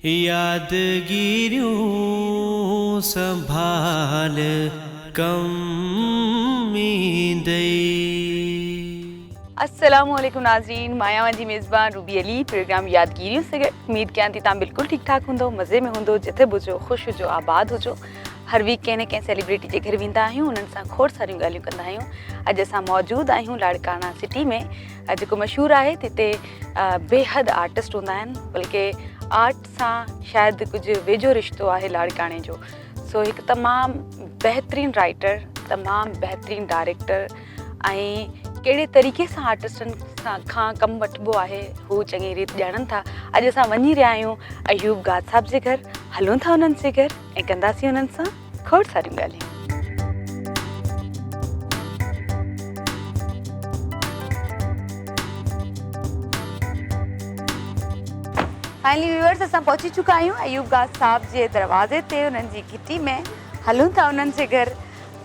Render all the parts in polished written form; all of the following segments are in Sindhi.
يادگيريون سنڀال ڪم ايندئي. السلام عليڪم ناظرين مان آهيان اوهان جي ميزبان روبي علي پروگرام يادگيريون سان گڏ اميد ڪيان ٿي توهان بلڪل ٺيڪ ٺاڪ هوندو مزي ۾ هوندو جتي به هجو خوش هجو آباد هجو هر ويڪ ڪنهن نه ڪنهن سيليبريٽي جي گهر ويندا آهيون انهن سان کوڙ ساريون ڳالهيون ڪندا آهيون اڄ اسان موجود آهيون لاڙڪاڻا سٽي ۾ جيڪو مشهور آهي ته هتي بيحد آرٽسٽ هوندا آهن بلڪه آرٽ سان شايد ڪجهه ويجهو رشتو آهي لاڙڪاڻي جو سو هڪ تمام بهترين رائٽر تمام بهترين ڊائريڪٽر ۽ ڪهڙي طريقي سان آرٽسٽن سان کان ڪم وٺبو آهي هو چڱي ريت ڄاڻن ٿا اڄ اسان وڃي رهيا آهيون ايوب گاد صاحب جي گهر هلون ٿا انهن جي گهر ۽ ڪنداسين انهن سان کوڙ ساريون ڳالهيون. فائنلي ويورز اسان پهچي چڪا آهيون ايوب گاد صاحب جي دروازي تي انهن جي گهٽي ۾ هلون ٿا انهن جي گهر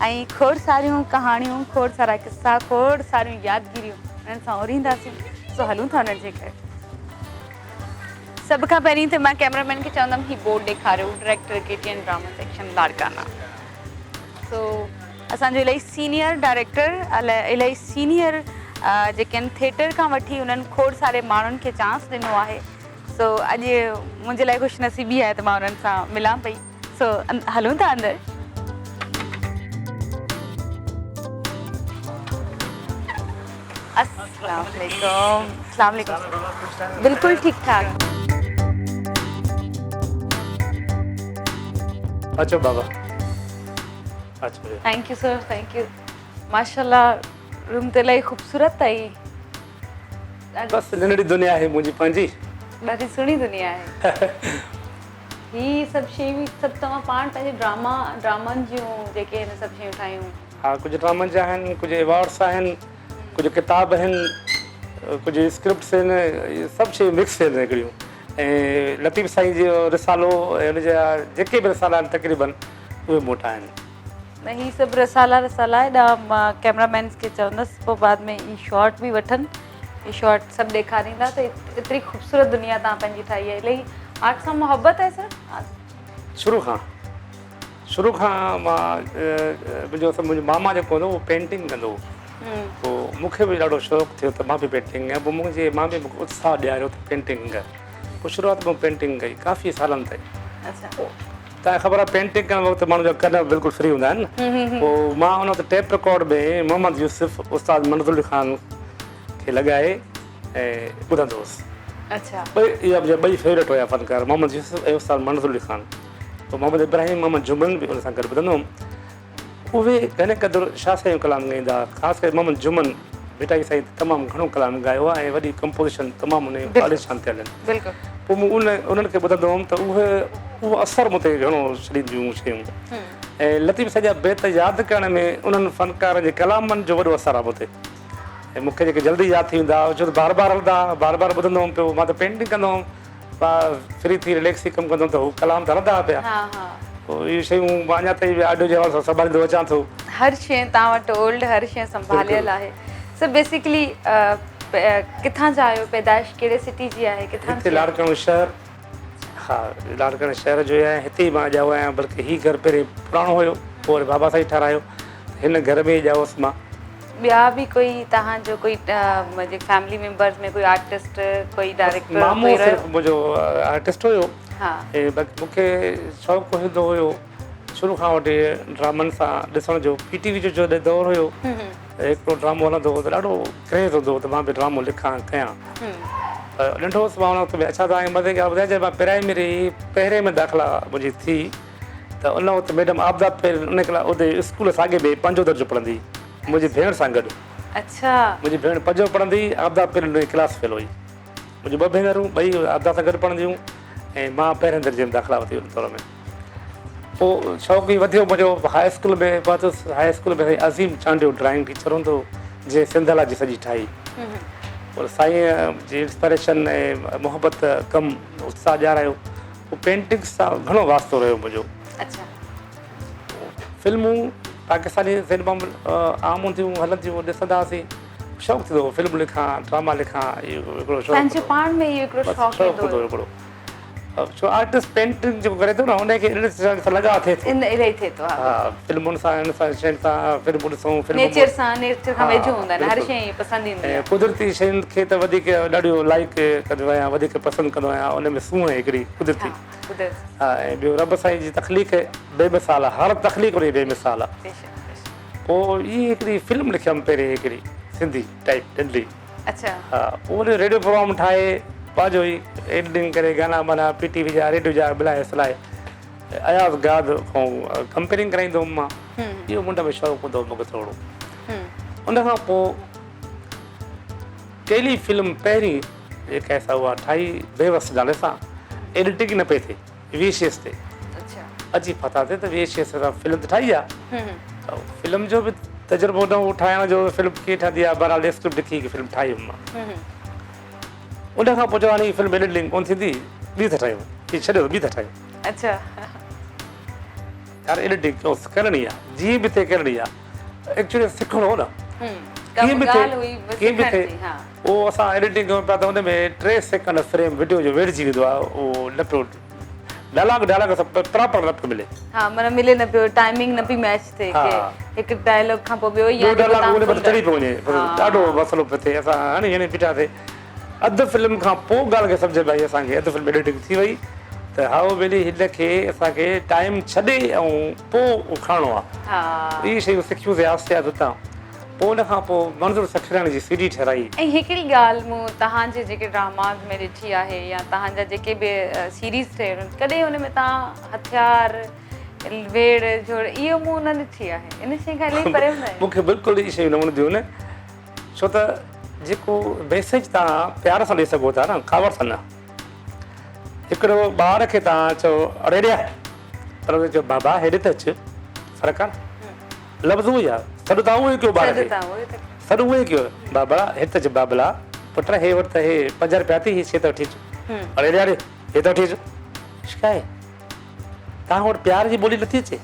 ۽ کوڙ ساريون ڪهاڻيون کوڙ سارا قصا کوڙ ساريون يادگيريون انهن سان اورينداسين سو هلون ٿا انهن جي گهر. سڀ کان پهرين ته مان ڪئميرا مين کي چوندم هي بورڊ ڏيکاريو director K T N drama section Larkana سو اسان جو الاهي سينيئر ڊائريڪٽر الاهي سينيئر جيڪي آهن ٿيٽر کان وٺي انهن کوڙ ساري ماڻهن کي چانس ڏنو آهي سو اڄ منهنجي لاء خوش نصيبي آهي ته مان انهن سان ملان پئي سو هلون ٿا اندر. السلام عليڪم السلام عليڪم بلڪل ٺيڪ ٺاڪ. اچو بابا اچو. Thank you sir thank you. ماشاءالله روم ته الاهي خوبصورت اٿئي. بس ننڍڙي دنيا آهي منهنجي پنهنجي. ڏاڍي سهڻي دنيا آهي. هي سڀ شيون سڀ توهان پاڻ پنهنجي ڊراما ڊرامن جون جيڪي هن سڀ شيون ٺاهيون. ها ڪجهه ڊرامن جا آهن ڪجهه ايوارڊس آهن ڪجهه ڪتاب آهن ڪجهه اسڪرپٽس آهن سڀ شيون مڪس آهن هڪڙيون ۽ لطيف سائين جو رسالو ۽ ان جا جيڪي به رسالا آهن تقريبن اهي مون وٽ آهن. نه هي سڀ رسالا رسالا هيڏا مان ڪئميرا مينس کي چوندس پوء بعد ۾ هي شارٽ به وٺن هي شارٽ سڀ ڏيکاريندا ته ايتري خوبصورت دنيا توهان پنهنجي ٺاهي آهي الائي آرٽ سان محبت آهي سر؟ شروع کان شروع کان مان منهنجو منهنجو ماما جيڪو هوندو هو پينٽنگ ڪندو هو پوء مون کي به ڏاڍو شوق ٿيو ته مان به پينٽنگ ڪيان پوء منهنجي مامي مون کي اتساهه ڏياريو ته پينٽنگ ڪر پوء شروعات مون پينٽنگ ڪئي ڪافي سالن تائين پوء تنهن خبر آهي پينٽنگ ڪرڻ وقت ماڻهو جا ڪن بلڪل فري هوندا آهن نه پوء مان ان وقت ٽيپ رڪارڊ ۾ محمد يوسف استاد منظور علي خان کي لڳائي ۽ ٻڌندو هوس. ٻئي اها منهنجا ٻئي فيورٽ هيا فنڪار محمد يوسف ۽ استاد منظور علي خان. پوء محمد ابراهيم محمد جمن به ان سان گڏ ٻڌندو هوم. اهي گهڻي قدر شاهه سائين جو ڪلام ڳائيندا ها. خاص ڪري محمد جمن ڀٽائي سائين تي تمام گهڻو ڪلام ڳايو آهي ۽ وڏي ڪمپوزيشن تمام ان جون عاليشان ٿيل آهن. پوء مون انهن کي ٻڌندو هوم ته اهي اهو اثر مون تي گهڻو ڇڏينديون هيون شيون ۽ لطيف سائين جا بيت ياد ڪرڻ ۾ انهن فنڪارن جي ڪلامن جو وڏو اثر آهي مون تي. ۽ مون کي جيڪي جلدي ياد ٿي ويندا ها ڇو ته بار بار هلندا ها بار بار ٻڌندو هوم پيو مان ته پينٽنگ ڪندو هوم مان فري ٿي رليڪس ٿي ڪم ڪندو هوم ته هو ڪلام ته هلندا ها پيا پوء اهي شيون مان اڃا تائين به آڊيو جي حوالي سان سنڀاليندو اچان ٿو. هر شيء توهان وٽ اولڊ هر شيء سنڀاليل آهي سر بيسيڪلي ڪٿان جا آهيو پيدائش ڪهڙي سٽي جي آهي ڪٿان هتي لاڙڪاڻو شهر ها لاڙڪاڻي شهر جو ئي آهيان هتي ئي مان ڄائو آهيان بلڪه هي گهر پهرين پراڻو هيو پوء وري بابا سائين ٺهرايو هن گهر ۾ ئي ڄائو هوس مان. ٻيا به ڪوئي توهان جو ڪوئي فيملي ميمبرز ۾ ڪوئي آرٽسٽ ڪوئي ڊائريڪٽر مامو صرف منهنجو آرٽسٽ هيو ۽ باقي مون کي شوق هوندو هيو شروع کان وٺي ڊرامن سان ڏسڻ جو پي ٽي وي جو جڏهن دور هيو ته هڪڙو ڊرامو هلندو هو ته ڏاڍو ڪريز هوندو هو ته مان به ڊرامو لکان ڪيان پر ننڍو هوس مان ان وقت ۾ اڇا توهان کي مزي جي ڳالهه ٻڌايان جڏهن مان پرائمري پهرين ۾ داخلا منهنجي ٿي ته ان وقت ميڊم عابده پير ان ڪلا اتي اسڪول ساڳي ۾ پنجون درجو پڙهندي هئي منهنجي ڀيڻ سان گڏ. اڇا. منهنجي ڀيڻ پنجون پڙهندي هئي عابده پير ان جي ڪلاس فيلو هئي. منهنجون ٻه ڀينرون ٻئي عابده سان گڏ پڙهنديون ۽ مان پهرين درجي ۾ داخلا ورتي ان دور ۾. پوء شوق ئي وڌيو منهنجو هاء اسڪول ۾ پهتس هاء اسڪول ۾ سائين عظيم چانڊيو ڊرائنگ ٽيچر هوندو هو جنهن سنڌالاجي سڄي ٺاهي. پوء سائين جي انسپائريشن ۽ محبت ڪم اتساهه ڏيارايو. پوء پينٽنگس سان گهڻو واسطو رهيو منهنجو. اڇا. فلمون پاڪستاني سئنيما عام هونديون هيون هلنديون هيون ڏسندا هئاسين شوق ٿيندو هو فلم لکان ڊراما لکان اهو هڪڙو شوق پنهنجي پاڻ ۾ اهو هڪڙو شوق هوندو هو هڪڙو. ڇو آرٽسٽ پينٽنگ جيڪو ڪري ٿو نه ان کي انهن سان لڳاء ٿئي ٿو. ان الاهي ٿئي ٿو ها. ها فلمن سان ان سان شين سان فلمون ڏسون فلمون نيچر سان نيچر کان ويجهو هوندا آهن هر شيء پسند ايندي آهي. قدرتي شين کي ته وڌيڪ ڏاڍو لائيڪ ڪندو آهيان وڌيڪ پسند ڪندو آهيان ان ۾ سونهن هڪڙي قدرتي ها ۽ ٻيو رب سائين جي تخليق بي مثال آهي هر تخليق ان جي بي مثال آهي. پوء ائين هڪڙي فلم لکيم پهرين هڪڙي سنڌي ٽائيپ ننڍڙي. اڇا. ها پوء وري ريڊيو پروگرام ٺاهي پنهنجو ئي ايڊيٽنگ ڪري گانا بانا پي ٽي وي جا ريڊيو جا ملائي سلائي اياز گاد کان ڪمپيئرنگ ڪرائيندو هوم مان اهو منڍ ۾ شوق هوندو هو مونکي ٿورو ان کان پوء ٽيلي فلم پهرين جيڪا سا اها ٺاهي بيوس نالي سان ايڊيٽنگ نه پئي ٿئي وي سي ايس تي اچي پهتاسين ته وي سي ايس سان فلم ته ٺاهي آهي فلم جو به تجربو نه هو ٺاهڻ جو فلم ڪيئن ٺهندي آهي بهرحال اسڪرپٽ لکي هڪ فلم ٺاهي هئم مان ان کان پوء چيو هاڻي هي فلم ايڊيٽنگ ڪونه ٿيندي ٻي ٿا ٺاهيون هي ڇڏيو ٻي ٿا ٺاهيون اچھا يار ايڊيٽنگ ڪيو ڪرڻي آهي جيئن به ٿئي ڪرڻي آهي ايڪچولي سکڻو هو نه ڪيئن به ٿئي ڪيئن به ٿئي اهو اسان ايڊيٽنگ ڪيون پيا ته ان ۾ 3 سيڪنڊ فريم وڊيو جو ويڙهجي ويندو آهي اهو نه پيو ڊائلاگ ڊائلاگ سڀ پراپر نه پيو ملي. ها معنيٰ ملي نه پيو ٽائمنگ نه پئي ميچ ٿئي ڪي هڪ ڊائلاگ کان پوء ٻيو يا ٻيو ڊائلاگ ان مٿان چڙهي پيو وڃي ڏاڍو مسئلو پيو ٿئي اسان هڻي هڻي بيٺاسي اڌ فلم کان پوء ڳالهه کي سمجهه ۾ آئي اسان کي اڌ فلم ايڊيٽنگ ٿي وئي ته هائو ٻيلي هن کي اسان کي ٽائيم ڇڏي ۽ پوء کڻڻو آهي اهي شيون سکيون سي آهستي آهستي اتان پوء ان کان پوء منظور سکيراڻي جي سي ڊي ٺهرائي. ۽ هڪڙي ڳالهه مون توهان جي جيڪي ڊراماز ۾ ڏٺي آهي يا توهان جا جيڪي به سيريز ٺهيل آهن ڪڏهن ان ۾ توهان هٿيار ويڙهه جهوڙ اهو مون نه ڏٺي آهي ان شيء کان الاهي پري هوندا آهيو. مون کي بلڪل اهي شيون نه وڻنديون آهن ڇو ته جيڪو ميسيج توهان پيار سان ڏئي سگهو ٿا نه ڪاوڙ سان نه هڪڙو ٻار کي توهان چئو اڙي هيڏي آ پر ان چيو بابا هيڏي ته اچ فرق آ نه. لفظ اهو ئي آ. سڏ تان اهو ئي ڪيو ٻار کي. سڏ اهو ئي ڪيو. بابا هت اچ بابلا پٽ هي وٺ ته هي پنج رپيا اٿئي هي شي ته وٺي اچ. اڙي اڙي اڙي هي ته وٺي اچ. عشق آهي. توهان وٽ پيار جي ٻولي نٿي اچي.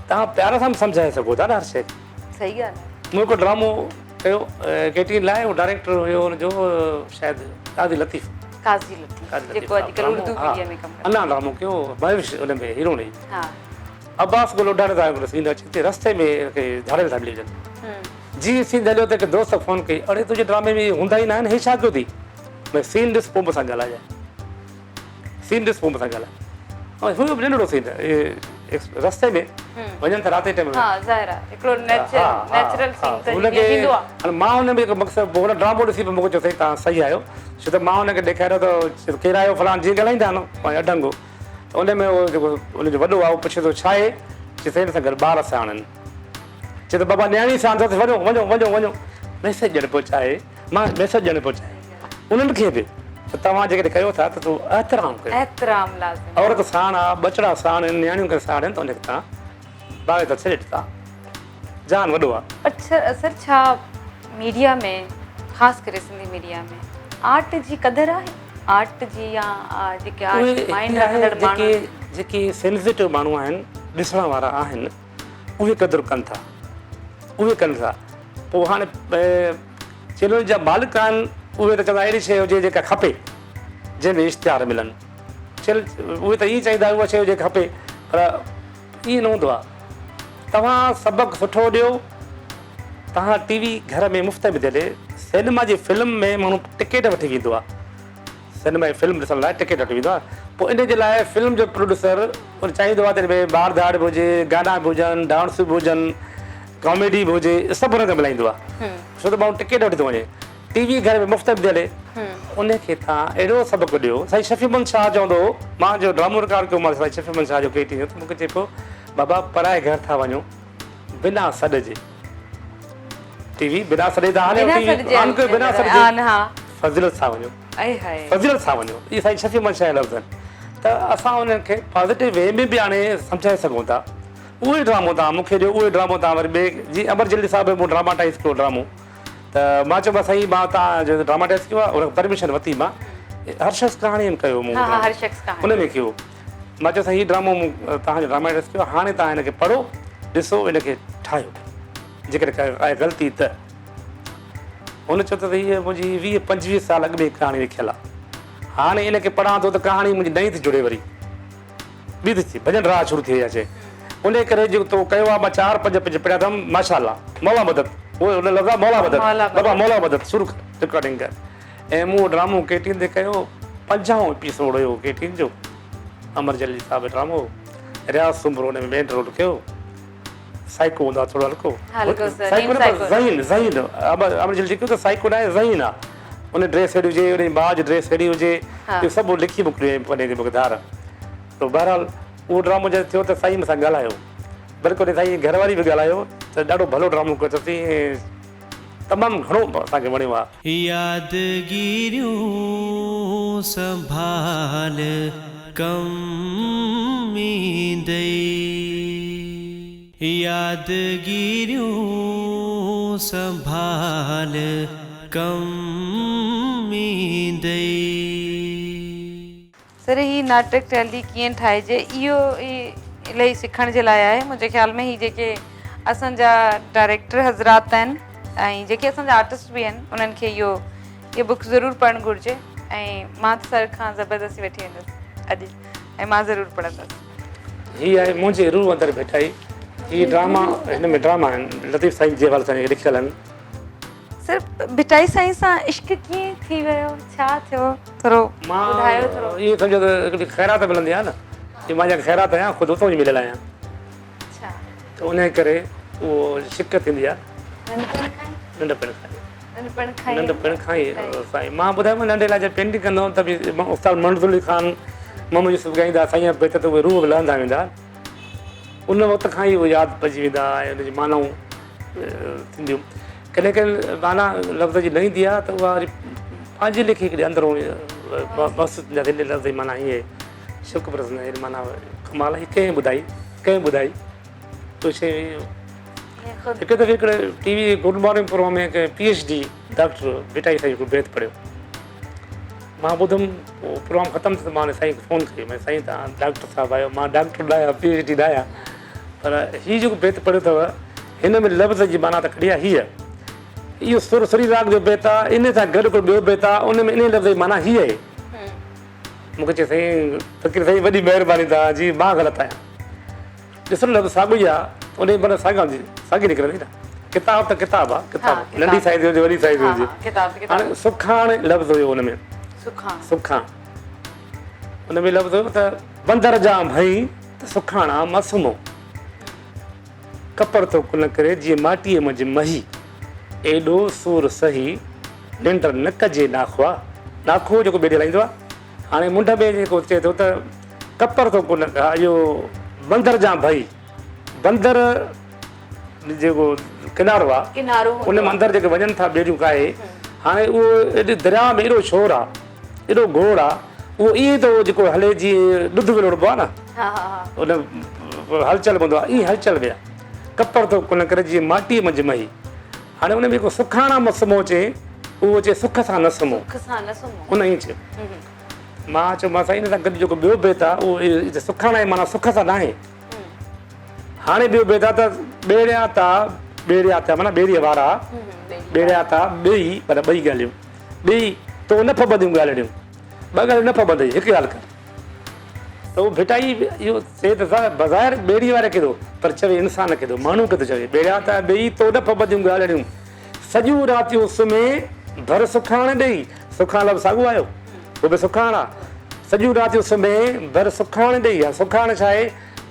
توهان پيار سان به سمجهائي سگهو ٿا نه هر شي کي. صحيح ڳالهه آهي. مون هڪ ڊرامو ڪيو ڪي ٽي اين لاء اهو ڊائريڪٽر هيو ان جو شايد قاضي لطيف. قاضي لطيف جيڪو اڄڪلهه اردو ميڊيا ۾ ڪم ڪري ٿو. انا ڊرامو ڪيو مهوش ان ۾ هيروئن هئي. ها. عباس گل اڍاڻي تان هڪڙو سين اچي ٿي رستي ۾ هن کي ڌاڙيل ٿا ملي وڃن. جيئن سين هليو ته هڪ دوست فون ڪئي اڙي تنهنجي ڊرامي ۾ اهي هوندا ئي ناهن هي ڇا ڪيو اٿئي؟ ڀئي سين ڏس پوء مون سان ڳالهائجانء. سين ڏس پوء مون سان ڳالهاء. ۽ هيو به ننڍڙو سين رستي ۾ وڃن ٿا رات جي ٽائيم ۾. ها ظاهر آهي هڪڙو نيچرل سين ته جيئن ٿيندو آهي. هاڻي مان هن ۾ هڪ مقصد هن ڊرامو ڏسي پوء مون کي چيو سائين توهان صحيح آهيو ڇو ته مان هن کي ڏيکاريو ته ڪير آهيو فلاڻو جيئن ڳالهائيندا آهن پنهنجو اڍنگو ته ان ۾ اهو جيڪو ان جو وڏو آهي اهو پڇي ٿو ڇا آهي؟ چي سائين اسان گهر ٻار ساڻ آهن. چي ته بابا نياڻي ساڻ اٿس وڃو وڃو وڃو وڃو ميسيج ڏيڻ پيو چاهي مان ميسيج ڏيڻ پيو چاهي انهن کي به ته توهان جيڪڏهن ڪيو ٿا ته ٿورو احترام ڪيو. احترام لازم. عورت ساڻ آ ٻچڙا ساڻ آهن نياڻيون ڪنهن ساڻ آهن ته ان کي توهان باعزت ڇڏي ڏيو توهان جهان وڏو آ. اڇا سر ڇا ميڊيا ۾ خاص ڪري سنڌي ميڊيا ۾ آرٽ جي قدر آهي؟ آرٽ جي يا جيڪي آرٽ مائنڊ رکندڙ ماڻهو آهن. جيڪي سينسيٽو ماڻهو آهن ڏسڻ وارا آهن اهي قدر ڪن ٿا اهي ڪن ٿا پوء هاڻي چينل جا مالڪ آهن اهي ته چوندا اهڙي شيء هجي جيڪا کپي جنهن ۾ اشتهار ملن چينل اهي ته ائين چاهيندا اها شيء هجي کپي پر ائين نه هوندو آهي توهان سبق سٺو ڏيو توهان ٽي وي گهر ۾ مفت ۾ ٿي هلي سئنيما جي فلم ۾ ماڻهو ٽڪيٽ وٺي ويندو آهي سئنيما جي فلم ڏسڻ لاء ٽڪيٽ وٺي ويندو آهي پوء ان جي لاء فلم جو پروڊيوسر چاهيندو آهي ته ان ۾ مار ڌاڙ به هجي گانا به هجن ڊانس به هجن ڪاميڊي به هجي سڀ ان کي ملائيندو آهي ڇو ته ماڻهو ٽڪيٽ وٺي ٿو وڃي ٽي وي گهر ۾ مفت ۾ ٿي هلي ان کي توهان اهڙو سبق ڏيو سائين شفيع محمد شاهه چوندو هو مان جو ڊرامو رڪارڊ ڪيو مان سائين شفيع محمد شاهه جو ڪي ٽي وي ته مون کي چئي پيو بابا پرائي گهر ٿا وڃو بنا سڏ جي ٽي وي بنا سڏ جي ته هاڻي ٽي وي آن ڪيو بنا سڏ جي فضيلت سان وڃو فضيلت سان وڃو اهي سائين شفيع محمد شاهه جا لفظ آهن ته اسان انهن کي پازيٽو وي ۾ به آڻي سمجهائي سگهون ٿا اهو ئي ڊرامو توهان مون کي ڏيو اهو ئي ڊرامو توهان وري ٻئي جي امر جليل صاحب مون ڊراماٽائيز ڪيو ڊرامو ته مان چيو سائين مان توهان جو ڊراماٽائيز ڪيو آهي ان کان پرميشن ورتي مان هر شخص ڪهاڻي ۾ ڪيو مون هر شخص ڪهاڻي ان ۾ ڪيو مان چيو سائين هي ڊرامو مون توهان جو ڊراماٽائيز ڪيو آهي هاڻي توهان هن کي پڙهو ڏسو ان کي ٺاهيو جيڪڏهن ڪا آهي غلطي ته هن چيو ته هيء منهنجي 20 25 سال اڳ ۾ ڪهاڻي لکيل آهي. هاڻي ان کي پڙهان ٿو ته ڪهاڻي منهنجي نئين ٿي جڙي وري ٻي ٿي ٿئي ڀڄن راهه شروع ٿي وئي آهي چئي انهي ڪري جيڪو تو ڪيو آهي مان چار پنج پنج پڙهيا اٿم ماشاء الله مولا مدد اهي ان لفظ آهي مولا مدد بابا مولا مدد شروع ڪر رڪارڊنگ ڪر ۽ مون اهو ڊرامو ڪي ٽي اين تي ڪيو پنجاهون ايپيسوڊ هيو ڪي ٽي اين جو امر جليل صاحب جو ڊرامو هو رياض سومرو ان ۾ مين رول ڪيو سائيڪو هوندو آهي ٿورو هلڪو سائيڪو نه پر ذهين ذهين امر جليل چيو ته سائيڪو نه آهي ذهين آهي ان ڊريس اهڙي هجي ان جي ماء جي ڊريس اهڙي هجي اهو سڀ لکي موڪليو پني تي مونکي ڌار ته بهرحال اهو ڊرامو جڏهن ٿيو ته سائين مون سان ڳالهايو بلڪه ان سائين جي گهر واري به ڳالهايو ته ڏاڍو ڀلو ڊرامو ڪيو اٿس ۽ تمام گهڻو اسان کي وڻيو آهي. يادگيريون سنڀال ڪم ايندئي يادگيريون سنڀال ڪم ايندئي. سر هي ناٽڪ ٽيلي ڪيئن ٺاهجي اهو ئي الائي سکڻ جي لاء آهي منهنجي خيال ۾ هي جيڪي اسان جا ڊائريڪٽر حضرات آهن ۽ جيڪي اسان جا آرٽسٽ به آهن انهن کي اهو اهو بڪ ضرور پڙهڻ گهرجي ۽ مان ته سر کان زبردستي وٺي ويندس اڄ ۽ مان ضرور پڙهندس. هي آهي منهنجي روح اندر ڀٽائي هي ڊراما هن ۾ ڊراما آهن لطيف سائين جي حوالي سان جيڪي لکيل آهن. سر ڀٽائي سائين سان عشق ڪيئن ٿي ويو ڇا ٿيو ٿورو ٻڌايو ٿورو. مان ائين سمجهو ته هڪڙي خيرات ملندي آهي نه جي مان جيڪا خيرات آهيان خود اتان جي مليل آهيان اڇا ته انهي ڪري اهو شڪ ٿيندي آهي ننڍپڻ کان ئي ننڍپڻ کان ئي ننڍپڻ کان ئي سائين مان ٻڌايو ننڍي لاء جڏهن پينٽنگ ڪندو هوم ته به استاد منظور علي خان محمد يوسف ڳائيندا سائين جا بيت ته اهي روح به لهندا ويندا ان وقت کان ئي اهي ياد پئجي ويندا ۽ ان جي معنائون ٿينديون. ڪڏهن ڪڏهن معنيٰ لفظ جي نه ايندي آهي ته اها وري پنهنجي ليکي هڪڙي اندرون محسوس ٿيندي آهي ته هن لفظ جي معنيٰ هيئن آهي. شڪ به رسندا آهن معنيٰ ڪمال آهي ڪنهن ٻڌائي ڪنهن ٻڌائي تو شيء هڪ دفعي هڪڙي T V good morning programme ۾ ڪنهن P H D doctor Bhittai سائين هڪڙو بيت پڙهيو. مان ٻڌم پوء پروگرام ختم ٿيو ته مان سائين کي فون ڪئي مان سائين توهان ڊاڪٽر صاحب آهيو مان ڊاڪٽر نه آهيان پي ايڇ ڊي نه آهيان پر هي جيڪو بيت پڙهيو اٿو هن ۾ لفظ جي معنيٰ ته ڪڍي آهي هيء اهو سر سري راڳ جو بيت آهي ان سان گڏ هڪڙو ٻيو بيت آهي ان ۾ انهي لفظ جي معنيٰ هيء آهي مون کي چيو سائين فقير سائين وڏي مهرباني توهان جي مان غلط آهيان ڏسو نه لفظ ساڳيو ئي آ ان جي معنيٰ ساڳي هوندي ساڳي نڪرندي نه ڪتاب ته ڪتاب آ ڪتاب ننڍي سائيز هجي وڏي سائيز هجي هاڻي سکاڻ لفظ هيو ان ۾ سکاڻ ان ۾ لفظ هيو ته بندر جا ڀئي ته سکاڻ آ مسمو ڪپر ٿو ڪن ڪري جيئن ماٽيء منجهه مهي ايڏو سور سهي ننڊ نه ڪجي ناخوا ناخو جيڪو ٻيڙي هلائيندو آ هاڻي منڍ ۾ جيڪو چئي ٿو ته ڪپر ٿو ڪن اهو بندر جان ڀئي بندر جيڪو ڪنارو آ ان ۾ اندر جيڪي وڃن ٿا ٻيڙيون ڪاهي هاڻي اهو ايڏي درياء ۾ ايڏو شور آ ايڏو گوڙ آ اهو ائين ٿو جيڪو هلي جيئن ڏڌ ولوڙبو آ نه ان هلچل هوندو آ ائين هلچل ۾ آ ڪپر ٿو ڪن ڪري جيئن ماٽيء منجهه مهي هاڻي ان ۾ جيڪو سکاڻا م سمهو چئي، اهو چئي سک سان نه سمهو. سک سان نه سمهو. ان ائين چيو. مان چيو مان سائين ان سان گڏ جيڪو ٻيو بيت آ اهو سکاڻا جي معنيٰ سک سان ناهي. هاڻي ٻيو بيت آ ته ٻيڙيا تا ٻيڙيا ٿيا معنيٰ ٻيڙيء وارا ٻيڙيا تا ٻئي معنيٰ ٻئي ڳالهيون ٻئي تو نه ڦٻنديون ڳالهڙيون ٻه ڳالهيون نه ڦٻندئي هڪ ڳالهه ڪر. ته اهو ڀٽائي اهو چئي ته بظاهر ٻيڙي واري کي ٿو پر چوي انسان کي ٿو ماڻهو کي ٿو چوي ٻيڙيا ته ٻيئي تو نه ڦٻنديون ڳالهڙيون سڄيون راتيون سمهي ڀر سکاڻ ڏيئي سکاڻ لفظ ساڳيو آيو اهو به سکاڻ آ سڄيون راتيون سمهي ڀر سکاڻ ڏيئي هاڻ سکاڻ ڇا آهي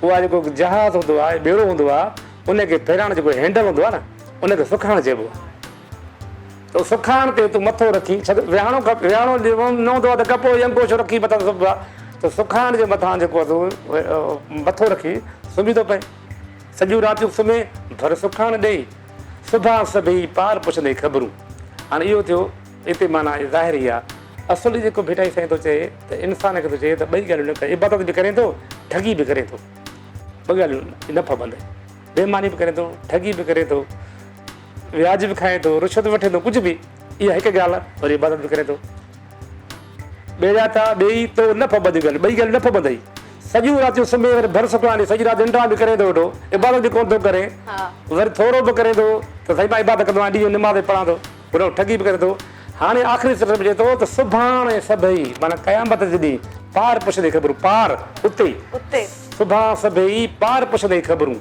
اها جيڪو جهاز هوندو آهي ٻيڙو هوندو آهي ان کي ڦيرائڻ جيڪو هينڊل هوندو آهي نه ان کي سکاڻ چئبو آهي. ته سکاڻ تي تون مٿو رکي ڇڏ، ويهاڻو کپ، ويهاڻو نه هوندو آهي ته ڪپڙو يا انگوڇو رکي مٿان سمهبو آهي ته سکاڻ جي مٿان جيڪو آهي سو مٿو رکي سمهي ٿو پئي. سڄيون راتيون سمهي ڀر سکاڻ ڏيئي، سڀان سڀيئي پار پڇندئي خبرون. هاڻي اهو ٿيو اتي معنيٰ ظاهر ئي آهي. اصل جيڪو ڀٽائي سائين ٿو چئي ته انسان کي ٿو چئي ته ٻئي ڳالهيون نه ڪر، عبادت به ڪرين ٿو، ٺڳي به ڪرين ٿو. ٻه ڳالهيون نه ڦٻندئي. بي ايماني به ڪرين ٿو، ٺڳي به ڪرين ٿو. وياج به کائي ٿو، رشوت به وٺي ٿو، ڪجهه به، اها هڪ ڳالهه، وري عبادت به ڪري ٿو. ٻيڙيا ٿا ٻيئي تو نه ڦٻنديون ڳالهيون، ٻئي ڳالهيون نه ڦٻندئي. سڄيون راتيون سمهي وري ڀر سڪڻا ڏي، سڄي رات ننڊان به ڪرين ٿو ويٺو، عبادت به ڪونه ٿو ڪرين، وري ٿورو به ڪرين ٿو ته سائين مان عبادت ڪندو آهيان، ڏينهن جو نماز به پڙهان ٿو، وري ٺڳي به ڪري ٿو. هاڻي آخري سٽ ۾ چئي ٿو ته سڀاڻي سڀئي معنيٰ قيامت جي ڏينهن پار پڇندئي خبرون پار اتي اتي سڀان سڀئي پار پڇندئي خبرون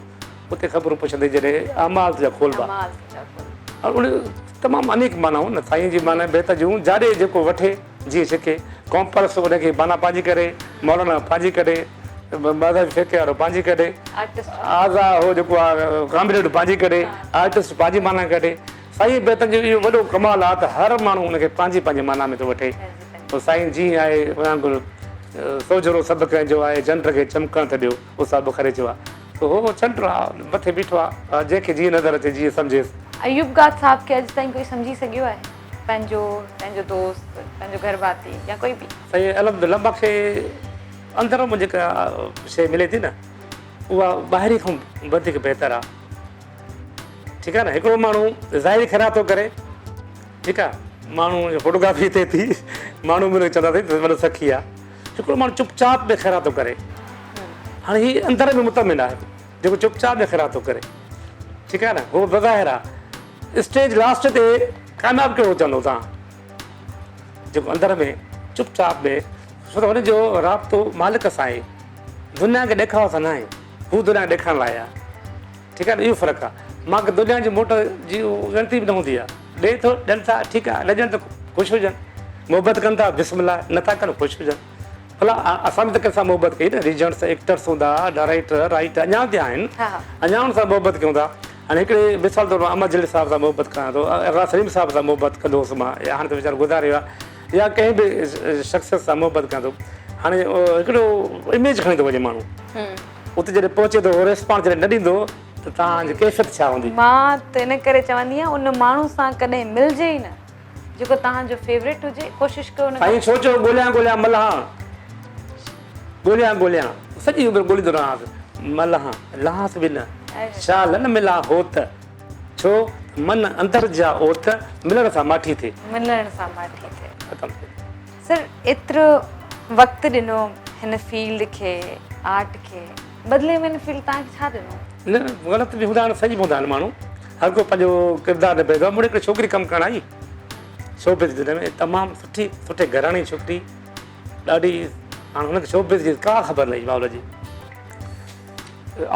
اتي خبرون پڇندئي جڏهن اعمال تنهنجا کولبا. اعمال تنهنجا کولبا. ان تمام انيڪ معنائون نه سائين جي معنيٰ بيت جون جاڏي جيڪو وٺي جيئن سکي قومپرست ان کي معنيٰ پنهنجي ڪري مولانا پنهنجي ڪڍي مذهبي فرقي وارو پنهنجي ڪڍي آزا هو جيڪو آ ڪامريڊ پنهنجي ڪڍي آرٽسٽ پنهنجي معنيٰ ڪڍي سائين بيتن جو اهو وڏو ڪمال آ ته هر ماڻهو ان کي پنهنجي پنهنجي معنيٰ ۾ ٿو وٺي. پوء سائين جيئن آهي وانگر سوجهرو سڀ ڪنهن جو آهي چنڊ کي چمڪڻ ته ڏيو اهو صاحب بخاري چيو آ ته هو چنڊ آ مٿي بيٺو آ جنهن کي جيئن نظر اچي جيئن سمجهيس. ايوب گاد صاحب کي اڄ تائين ڪوئي سمجهي سگهيو آهي؟ پنهنجو، پنهنجو دوست، پنهنجو گهر ڀاتي يا ڪوئي به. سائين الحمدلله مان کي اندر مان جيڪا شيء ملي ٿي نه اها ٻاهرين کان وڌيڪ بهتر آ. ٺيڪ آ نه هڪڙو ماڻهو ظاهري خيرات ٿو ڪري ٺيڪ آ ماڻهو جي فوٽوگرافي ٿئي ٿي ماڻهو به چوندا اٿئي ته وڏو سخي آ هڪڙو ماڻهو چپ چاپ ۾ خيرات ٿو ڪري هاڻي هي اندر ۾ مطمئن آهي جيڪو چپ چاپ ۾ خيرات ٿو ڪري ٺيڪ آ نه هو بظاهر آ اسٽيج لاسٽ تي ڪامياب ڪهڙو چوندو تان جيڪو اندر ۾ چپ چاپ ۾ ڇو ته هن جو رابطو مالڪ سان آهي دنيا کي ڏيکاء سان نه آهي هو دنيا کي ڏيکارڻ لاء آهي ٺيڪ آهي نه اهو فرق آهي مان کي دنيا جي موٽ جي ڳڻتي به نه هوندي آهي ڏئي ٿو ڏين ٿا ٺيڪ آهي نه ڏين ته خوش هجن محبت ڪن ٿا بسم الله نه ٿا ڪن خوش هجن ڀلا اسان به ته ڪنهن سان محبت ڪئي نه ريجنٽس ايڪٽرس هوندا ڊائريڪٽر رائيٽر اڃا به آهن اڃا ان سان محبت ڪيون ٿا هاڻي هڪڙي مثال طور مان امر جليل صاحب سان محبت ڪريان ٿو اغا سليم صاحب سان محبت ڪندو هوس مان هاڻي ته ويچارو گذاري ويو آهي يا ڪنهن به شخصيت سان محبت ڪريان ٿو هاڻي هڪڙو اميج کڻي ٿو وڃي ماڻهو اتي جڏهن پهچي ٿو ريسپانس جڏهن نه ڏيندو ته توهان جي ڪيفيت ڇا هوندي؟ مان ته ان ڪري چوندي آهيان ان ماڻهو سان ڪڏهن ملجي ئي نه جيڪو توهان جو فيوريٽ هجي ڪوشش ڪيو ان کان. سائين ڇو چيو ڳوليان ڳوليان ملهان ڳوليان ڳوليان سڄي عمر ڳوليندو رهانس ملهان لهانس به نه شال نه ملان هوت ڇو من اندر جا اوت ملڻ سان ماٺي ٿئي. ملڻ سان ماٺي ٿئي. ختم ٿئي. سر ايترو وقت ڏنو هن فيلڊ کي آرٽ کي بدلي ۾ هن فيلڊ توهان کي ڇا ڏنو؟ نه غلط به هوندا آهن صحيح به هوندا آهن ماڻهو هر ڪو پنهنجو ڪردار نڀائيندو آهي مون وٽ هڪڙي ڇوڪري ڪم ڪرڻ آئي شوبز دنيا ۾ تمام سٺي سٺي گهراڻي جي ڇوڪري ڏاڍي هاڻ هن کي شوبز جي ڪا خبر نه هئي ماحول جي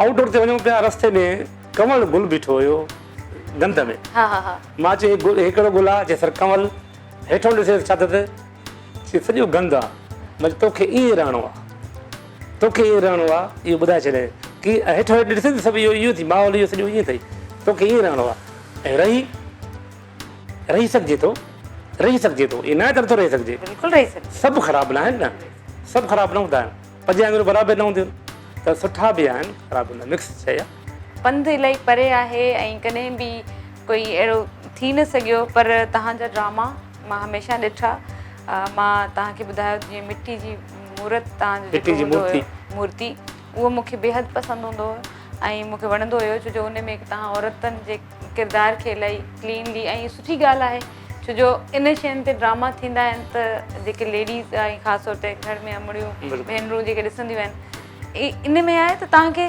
آئوٽ ڊور تي وڃون پيا رستي ۾ ڪنول گل بيٺو هيو گند ۾ مان چيو هي گل هي ڪهڙو گل آهي چي سر ڪنول هيٺون ڏسيس ڇا ته چي سڄو گند آ مطلب توکي ائين رهڻو آ توکي ائين رهڻو آ اهو ٻڌائي ڇڏيائين ڪي هيٺ هيٺ ڏسين ته سڀ اهو اهو ٿي ماحول اهو سڄو ائين اٿئي توکي ائين رهڻو آ ۽ رهي رهي سگهجي ٿو رهي سگهجي ٿو ائين نه آهي ته نٿو رهي سگهجي بلڪل رهي سگهجي سڀ خراب نه آهن نه سڀ خراب نه هوندا آهن پنج آڱريون برابر نه هونديون آهن ته سٺا به آهن خراب به مڪس شيء آ. پنڌ الاهي پري آهي ۽ ڪڏهن به ڪوئي اهڙو ٿي نه سگهيو پر توهان جا ڊراما مان هميشه ڏٺا مان توهان کي ٻڌايو جيئن مٽي جي مورت توهان جو جيڪو هوندو هيو مورتي اهو مون کي بيحد پسند هوندو هيو ۽ مون کي وڻندو هيو ڇو جو ان ۾ توهان عورتن جي ڪردار کي الاهي ڪلينلي ۽ سٺي ڳالهه آهي ڇو جو ان شين تي ڊراما ٿيندا آهن ته جيڪي ليڊيز ۽ خاص طور تي گهر ۾ امڙيون ڀينرون جيڪي ڏسنديون آهن ان ۾ آهي ته توهان کي